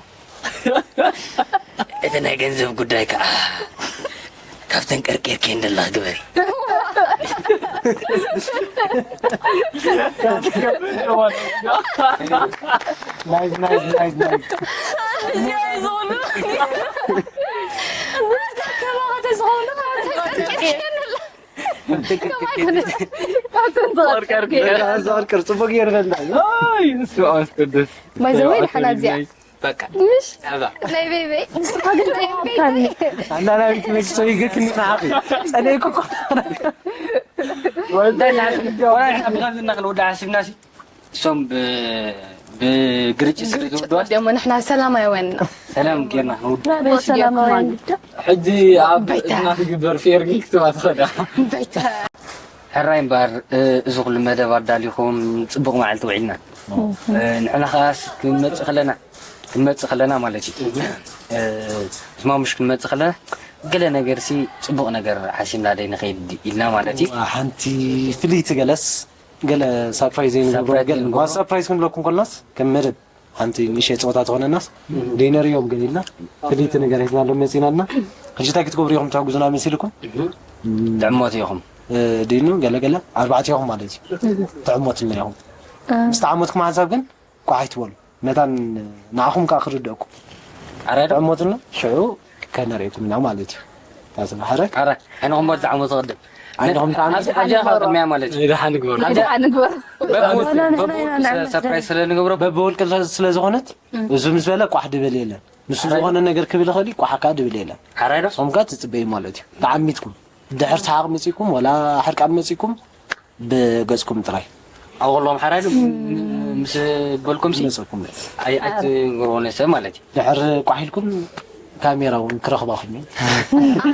እቲ ናይ ገንዘብ ጉዳይ ከዓ ካብተን ቀርቂርኪ እንደላኽ ግበሪ። ማይ ዘወይ ንሓና እዚኣ በቃ ምሽ ናይ ቤበይ ኣላላዊት መግሶ ይገክኒ ንዓኺ ጸለይኩ እኮ ወልደ ናስና ክልወዳ ሓሲብና ሲ እሶም ብግርጭ ስለ ዝውድዋ ደሞ ንሕና ሰላማውያን ኢና ሰላም ጌርና ንውድ ሰላማውያን ሕጂ ኣብ እና ክግበር ፌርጊ ክትባ ትኸዳ ሕራይ እምበኣር እዚ ኩሉ መደብ ኣዳሊኹም ጽቡቕ መዓልቲ ውዒልና ንሕና ኸኣስ ክንመጽእ ከለና ክንመጽእ ከለና ማለት እዩ ዝማሙሽ ክንመጽእ ከለና ገለ ነገር ሲ ጽቡቕ ነገር ሓሲብና ደይ ንኸይድ ኢልና ማለት እዩ ሓንቲ ፍልይቲ ገለስ ገለ ሳፕራይዝ ዘይንገብሮ ሳፕራይዝ ክንብለኩም ከለናስ ከም መደብ ሓንቲ ንእሽተይ ፀወታ ትኾነናስ ደይነርእዮም ግን ኢልና ፍልይቲ ነገር ሒዝናሎም መፂናልና ሕጂ እንታይ ክትገብሩ ኢኹም ተሕጉዙና መሲልኩም ጥዕሞት ኢኹም ድኑ ገለገለ ኣርባዕተ ኢኹም ማለት እዩ ትዕሞትና ኢኹም ምስ ተዓሞትኩም ሓንሳብ ግን ቋሕ ኣይትበሉ መታን ንዓኹም ከዓ ክርድእኩም ኣራዳ ዕሞትና ሽዑ ከነርእየኩም ኢና ማለት እዩ ታስና ሓረ ኣረ ሕንኹም በል ተዓሞ ትቕድም ዓይንኹም ተዓሞ ኣብዚ ሓጃ ካብ ቅድሚያ ማለት እዩ ደሓን ንግበሩ ደሓን ንግበሩ በብውልቂ ስለ ንገብሮ በብውልቂ ስለ ዝኾነት እዚ ምስ በለ ቋሕ ድብል የለን ንሱ ዝኾነ ነገር ክብል ይኽእል እዩ ቋሕ ከዓ ድብል የለን ሓራይ ዶ ንስኹም ከዓ ትፅበዩ ማለት እዩ ተዓሚትኩም ድሕር ሰሓቕ መፂኩም ወላ ሕርቃን መፂኩም ብገፅኩም ጥራይ ኣብ ከለዎም ሓራይ ምስ በልኩም ሲ መፀኩም ኣይትግርዎ ነሰብ ማለት እዩ ድሕር ቋሕ ኢልኩም ካሜራ እውን ክረኽባ ኮይኑ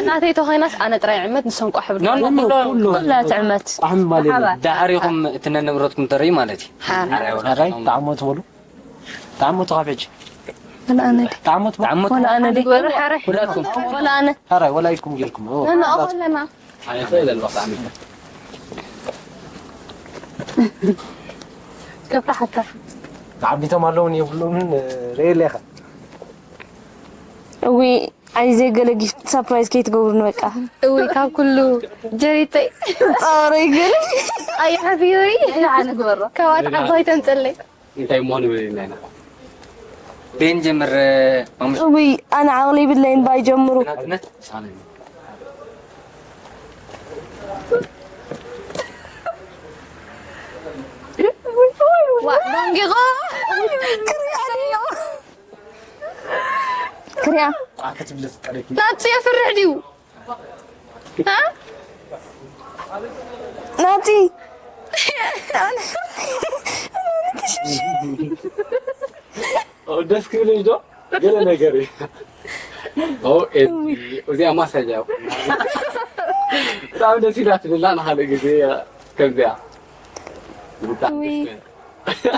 ናተይ ተኾይናስ ኣነ ጥራይ ዕመት ንሶም ቋሕ ብሉ ኖ ኖ ኩሎ ኩላ ትዕመት ቋሕም ማለት እዩ። ሓባ ዳዕሪኹም እቲ ነንብረትኩም ተርኢ ማለት እዩ። ሓባ ኣራይ ተዓሞ ትበሉ ተዓሞ ተኻፊ ሕጂ ወላ ኣነ ድየ ተዓሞ ትበሉ ተዓሞ ወላ ኣነ ድየ ግበሩ ሓራይ ኩላትኩም ወላ ኣነ ሓራይ ወላ ኢድኩም ጌርኩም ኦ፣ ነንኦ ከለና ከብታሓካ ተዓቢቶም ኣለውን የብሎምን ርኤ ኢኻ እዊ ኣይ ዘይገለ ጊፍት ሳፕራይዝ ከይትገብሩኒ በቃ እውይ ካብ ኩሉ ጀሪተይ ፃወረይ ገለ ኣይ ሓፊሪ ንግበሮ ካብ ኣትሓጎይ ተምፅለይ እንታይ ምሆኑ ይብለና ኢና ቤን ጀምር ማሙሽ እዊ ኣነ ዓቕሊ ይብለይን ባይ ጀምሩ ናትነት ዋ ደንጊቑ ክሪያ ክትብል ፍቀደኪ ናቱ የፍርሕ ድዩ ናቲ ደስ ክብል ዶ ገለ ነገር እዩ እዚኣ ማሳጅ እያ ብጣዕሚ ደስ ኢላትንላ ንካልእ ግዜ ከምዚኣ ብጣዕሚ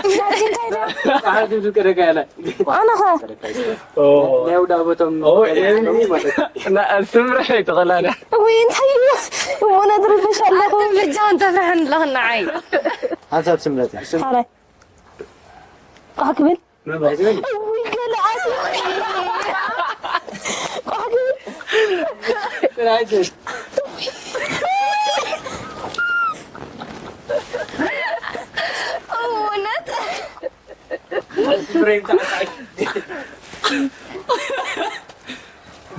ደስ ትብል። ኣነኸ ናይ ውዳ ቦቶም ስምርሕ ይተኸላለ ወይ እንታይ እዩ እሞ ነትርብሽ ኣለኹ ብጃውን ተፍርሐን ኣለኹ ንዓይ ሓንሳብ ስምረት እያ ሓራይ ቋሕ ክብል መባይዘን ወይ ገለ ኣትዩ ቋሕ ክብል እውነት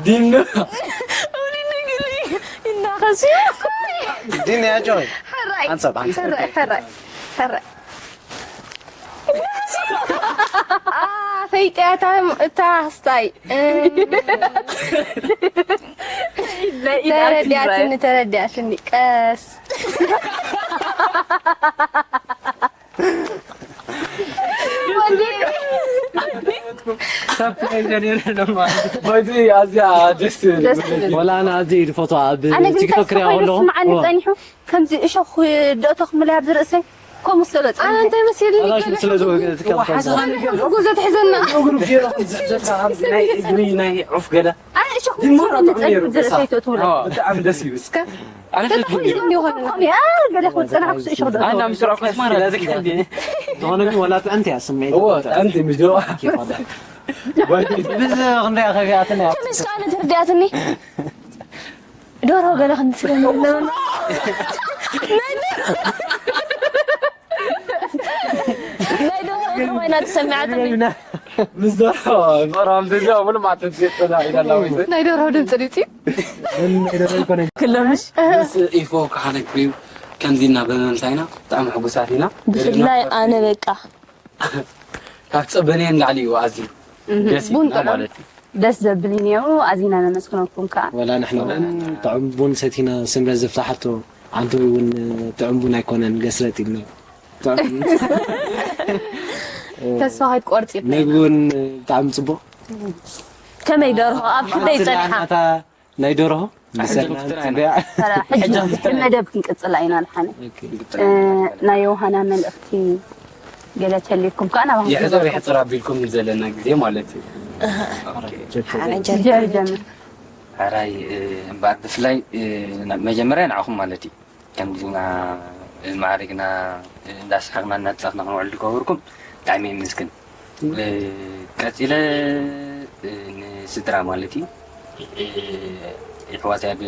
ዲኑ እውኒ ንግሊ እናኸስዩ ዲን ያጆይ ሕራይ ሓንሳብ ሓንሳብ ሕራይ ሕራይ ሕራይ ፈይጥያ እታ ክስታይ ተረዲኣትኒ ተረዲኣትኒ ቀስ በዚ ኣዝያ ደስ ትብል ደስ ትብል ወላ ኣነ ኣዝየ እዩ ዝፈትዋ ኣብ ኣነ ግን ቲክቶክ ክሪኣ እንታይ ከለኹ ስምዓኒ ጸኒሑ ከምዚ እሾኽ ደእቶ ክምለይ ኣብ ዝርእሰይ ከምኡ ስለ ጸኒሑ ኣራሽም ስለ ዝወገ ትከፋ ጉዞ ትሕዘና ናይ እግሪ ናይ ዑፍ ገለ ኣነ እሾኽ ክምለይ ዝርእሰይ ትእትውለ ብጣዕሚ ደስ ይብል ተታሒዙ እንዲኾነ ገለ ክብል ጸናሕኩ እሾኽ ደእቶ ኣና ምስራዕ ኮስማራ ዝከንዲ ዝኾነ ግን ወላ ጥዕምቲ እያ ስምዒት እዎ ጠንቲ ምሽ ዶ ብዚ ክንደይ ከፊኣትን እያ ከመይ እስከ ኣነ ተረዲኣትኒ ደርሆ ገለ ክንስለ ናይ ደርሆ ኮይና ተሰሚዓትኒ ምስ ደርሖ ፍቕራም ተዚኣ ሙሉ ማዕተብ ዘየጠና ኢላ ኣላ ወይ ናይ ደርሆ ድምፂ ድምፂ ክለምሽ ምስ ኢፎ ክሓነግር እዩ ከምዚ እና ብምንታይና ብጣዕሚ ሕጉሳት ኢና ብፍላይ ኣነ በቃ ካብ ፀበነየ ንላዕሊ እዩ ኣዝዩ ደስ ቡን ይብልና ጥዑም። ማለት እዩ ደስ ዘብል እዩ ነይሩ ኣዚና ነመስግነኩም ከዓ ወላ ንሕና እውን ጥዑም ቡን ሰቲና ስምረት ዘፍታሓቶ ዓንተወይ እውን ጥዑም ቡን ኣይኮነን ገስረጥ ኢልና ጥዑም ተስፋ ከይትቆርፅ ይብለና ምግቢ እውን ብጣዕሚ ፅቡቅ ከመይ ደርሆ ኣብ ክንደይ ፀኒሓ ናታ ናይ ደርሆ ብሰና ትፍትራ ፅበያ ሕጂ መደብ ክንቅፅላ ኢና ልሓነ ናይ ዮሃና መልእኽቲ ገለ ተልኩም ከዓ ናብ የሕፅር የሕፅር ኣቢልኩም ዘለና ግዜ ማለት እዩ ጀርጀምር ሕራይ እምበኣር ብፍላይ መጀመርያ ንዓኹም ማለት እዩ ከምዚና ማዕሪግና እንዳስሓቅና እናተፃኽና ክንውዕል ዝገበርኩም ብጣዕሚ ይመስግን ቀፂለ ንስድራ ማለት እዩ ይሕዋት ኣብ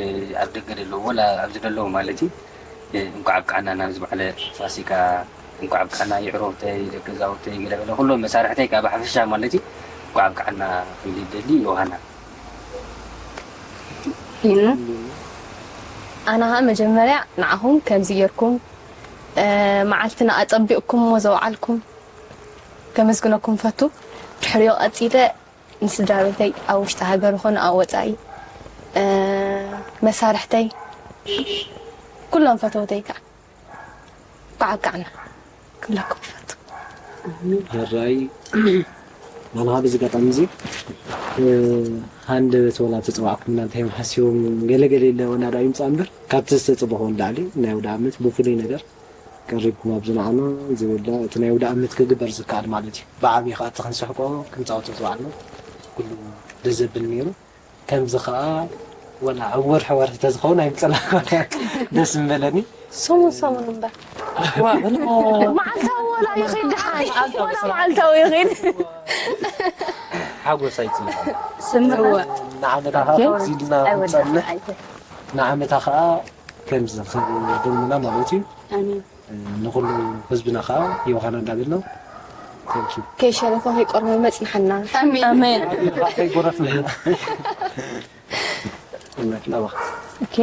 ደገ ደለዉ ወላ ኣብዚ ደለዉ ማለት እዩ እንኳዕ ኣብቃዓና ናብዚ በዓለ ፋሲካ እንኳዕ ኣብቃዓና ይዕሮብተይ ደገዛውተይ ገለበለ ኩሎም መሳርሕተይ ካብ ሓፈሻ ማለት እዩ እንኳዕ ኣብቃዓና ክብል ይደሊ ዮሃና ኢኑ ኣነ ከዓ መጀመርያ ንዓኹም ከምዚ ጌርኩም መዓልትና ኣፀቢቕኩምዎ ዘውዓልኩም ከመስግነኩም ፈቱ ድሕሪኡ ቀፂለ ንስድራ ቤተይ ኣብ ውሽጢ ሃገር ይኹን ኣብ ወፃኢ መሳርሕተይ ኩሎም ፈተውተይ ከዓ ብዓቃዕና ክብለኩም ይፈቱ ሕራይ ናና በዚ ኣጋጣሚ እዚ ሃንደበት ወላ ተፀዋዕኩምና እንታይ እዮም ሓሲቦም ገለገለ ኢለ ወላ ዳ ይምፃእ እምበር ካብቲ ዝተፀበኹ ንላዕሊ ናይ ወደ ዓመት ብፍሉይ ነገር ቀሪብኩም ኣብዚ ንዓና ዝብል እቲ ናይ ወደ ዓመት ክግበር ዝከኣል ማለት እዩ። ብዓብዪ ከዓ እቲ ክንስሕቆ ክንፃወቶ ዝወዓልና ኩሉ ደስ ዘብል ነይሩ። ከምዚ ከዓ ወላ ኣብ ወርሒ ወርሒ ተዝኸውን ኣይምፀላእኳ ደስ ምበለኒ። ሰሙን ሰሙን እምበር ዋ በላ መዓልታዊ ወላ ይኸይድ ደሓን ወላ መዓልታዊ ይኸይድ ሓጎስ ኣይፅልእ ስምዕ ንዓመታ ከዓ ከምዚ ኢልና ክንፀንሕ ንዓመታ ከዓ ከምዚ ክደግሙና ማለት እዩ። ኣሜን ንኩሉ ህዝብና ከዓ ዮሃና እንዳበልና thank you። ከይሸረፈ ከይቆርመ መፅንሓና ኣሜን ከይጎረፍና ኦኬ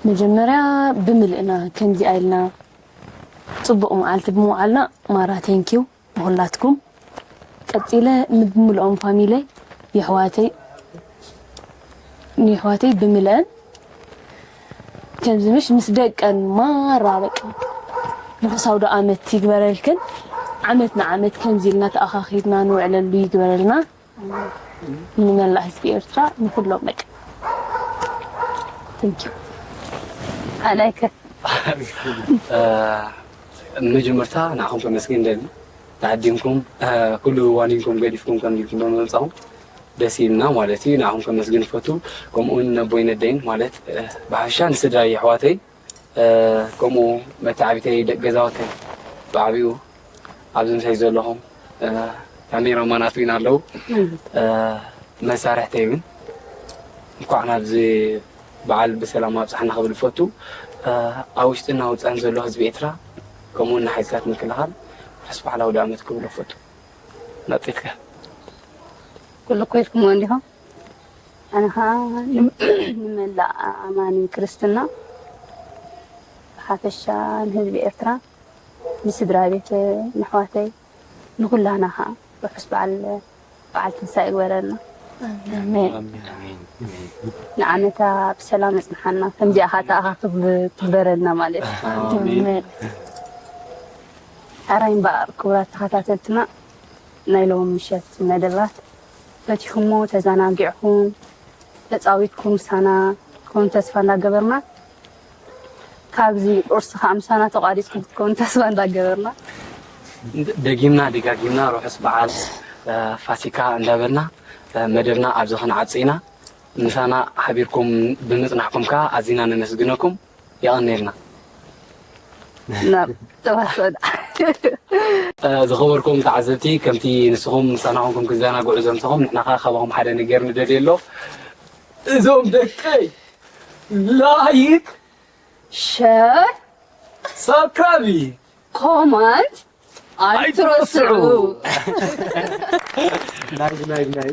መጀመርያ ብምልእና ከምዚኣ ኢልና ፅቡቕ መዓልቲ ብምውዓልና ማራ thank you ንኹላትኩም ቀፂለ ንብምልኦም ፋሚለይ የሕዋተይ ንየሕዋተይ ብምልአን ከምዚ ምሽ ምስ ደቀን ማራ በቃ ርሑስ ኣውደ ኣመት ይግበረልክን ዓመት ንዓመት ከምዚ ኢልና ተኣኻኺብና ንውዕለሉ ይግበረልና ንመላእ ህዝቢ ኤርትራ ንኩሎም በቃ thank you ኣላይከ መጀመርታ ንዓኹም ከመስግን ደሊ ተዓዲምኩም ኩሉ ዋኒንኩም ገዲፍኩም ከም ኢልኩም ብምምፃኹም ደስ ኢልና ማለት እዩ። ንዓኹም ከመስግን ፈቱ። ከምኡ እውን ነቦይ ነደይን ማለት ብሓፈሻ ንስድራይ ኣሕዋተይ ከምኡ መተዓቢተይ ደቂ ገዛውተይ ብዓብኡ ኣብዚ ምሳይ ዘለኹም ካሜራማናት እውን ኣለዉ መሳርሕተይ እውን እንኳዕ ናብዚ በዓል ብሰላም ኣብፅሓና ክብል ፈቱ ኣብ ውሽጥና ውፃን ዘሎ ህዝቢ ኤርትራ ከምኡ ንሓይልታት ምክልኻል ርሑስ በዓል ኣውደ ዓመት ክብሎ ፈቱ ናፅትካ ኩሉ ኮይልኩሞ እንዲኹም ኣነ ከዓ ንመላእ ኣማኒ ክርስትና ብሓፈሻ ንህዝቢ ኤርትራ ንስድራ ቤት ንሕዋተይ ንኩላና ከዓ ርሑስ በዓል በዓል ትንሳኤ ይግበረልና ንዓመታ ብሰላም የፅንሓና ከምዚኣ ከዓ ተኣኻኽብ ትግበረልና ማለት እዩ ሕራይ እምበኣር ክቡራት ተኸታተልትና ናይ ሎም ምሸት መደባት ፈቲኹሞ ተዘናጊዕኩም ተፃዊትኩም ምሳና ክትኮኑ ተስፋ እንዳገበርና ካብዚ ቁርሲ ከዓ ምሳና ተቋዲስኩም ክትኮኑ ተስፋ እንዳገበርና ደጊምና ደጋጊምና ርሑስ በዓል ፋሲካ እንዳበልና መደብና ኣብዚ ክንዓፂ ኢና ምሳና ሓቢርኩም ብምፅናሕኩም ከዓ ኣዚና ነመስግነኩም የቐንየልና ናብ ተዋስኦዳ ዝኸበርኩም ተዓዘብቲ ከምቲ ንስኹም ምሳና ኮንኩም ክትዘናግዑ ዘምሰኹም ንሕና ከዓ ካባኹም ሓደ ነገር ንደልየ ኣሎ እዞም ደቀይ ላይክ ሸር ሳብስክራይብ ኮመንት ኣይትረስዑ ናይ ናይ ናይ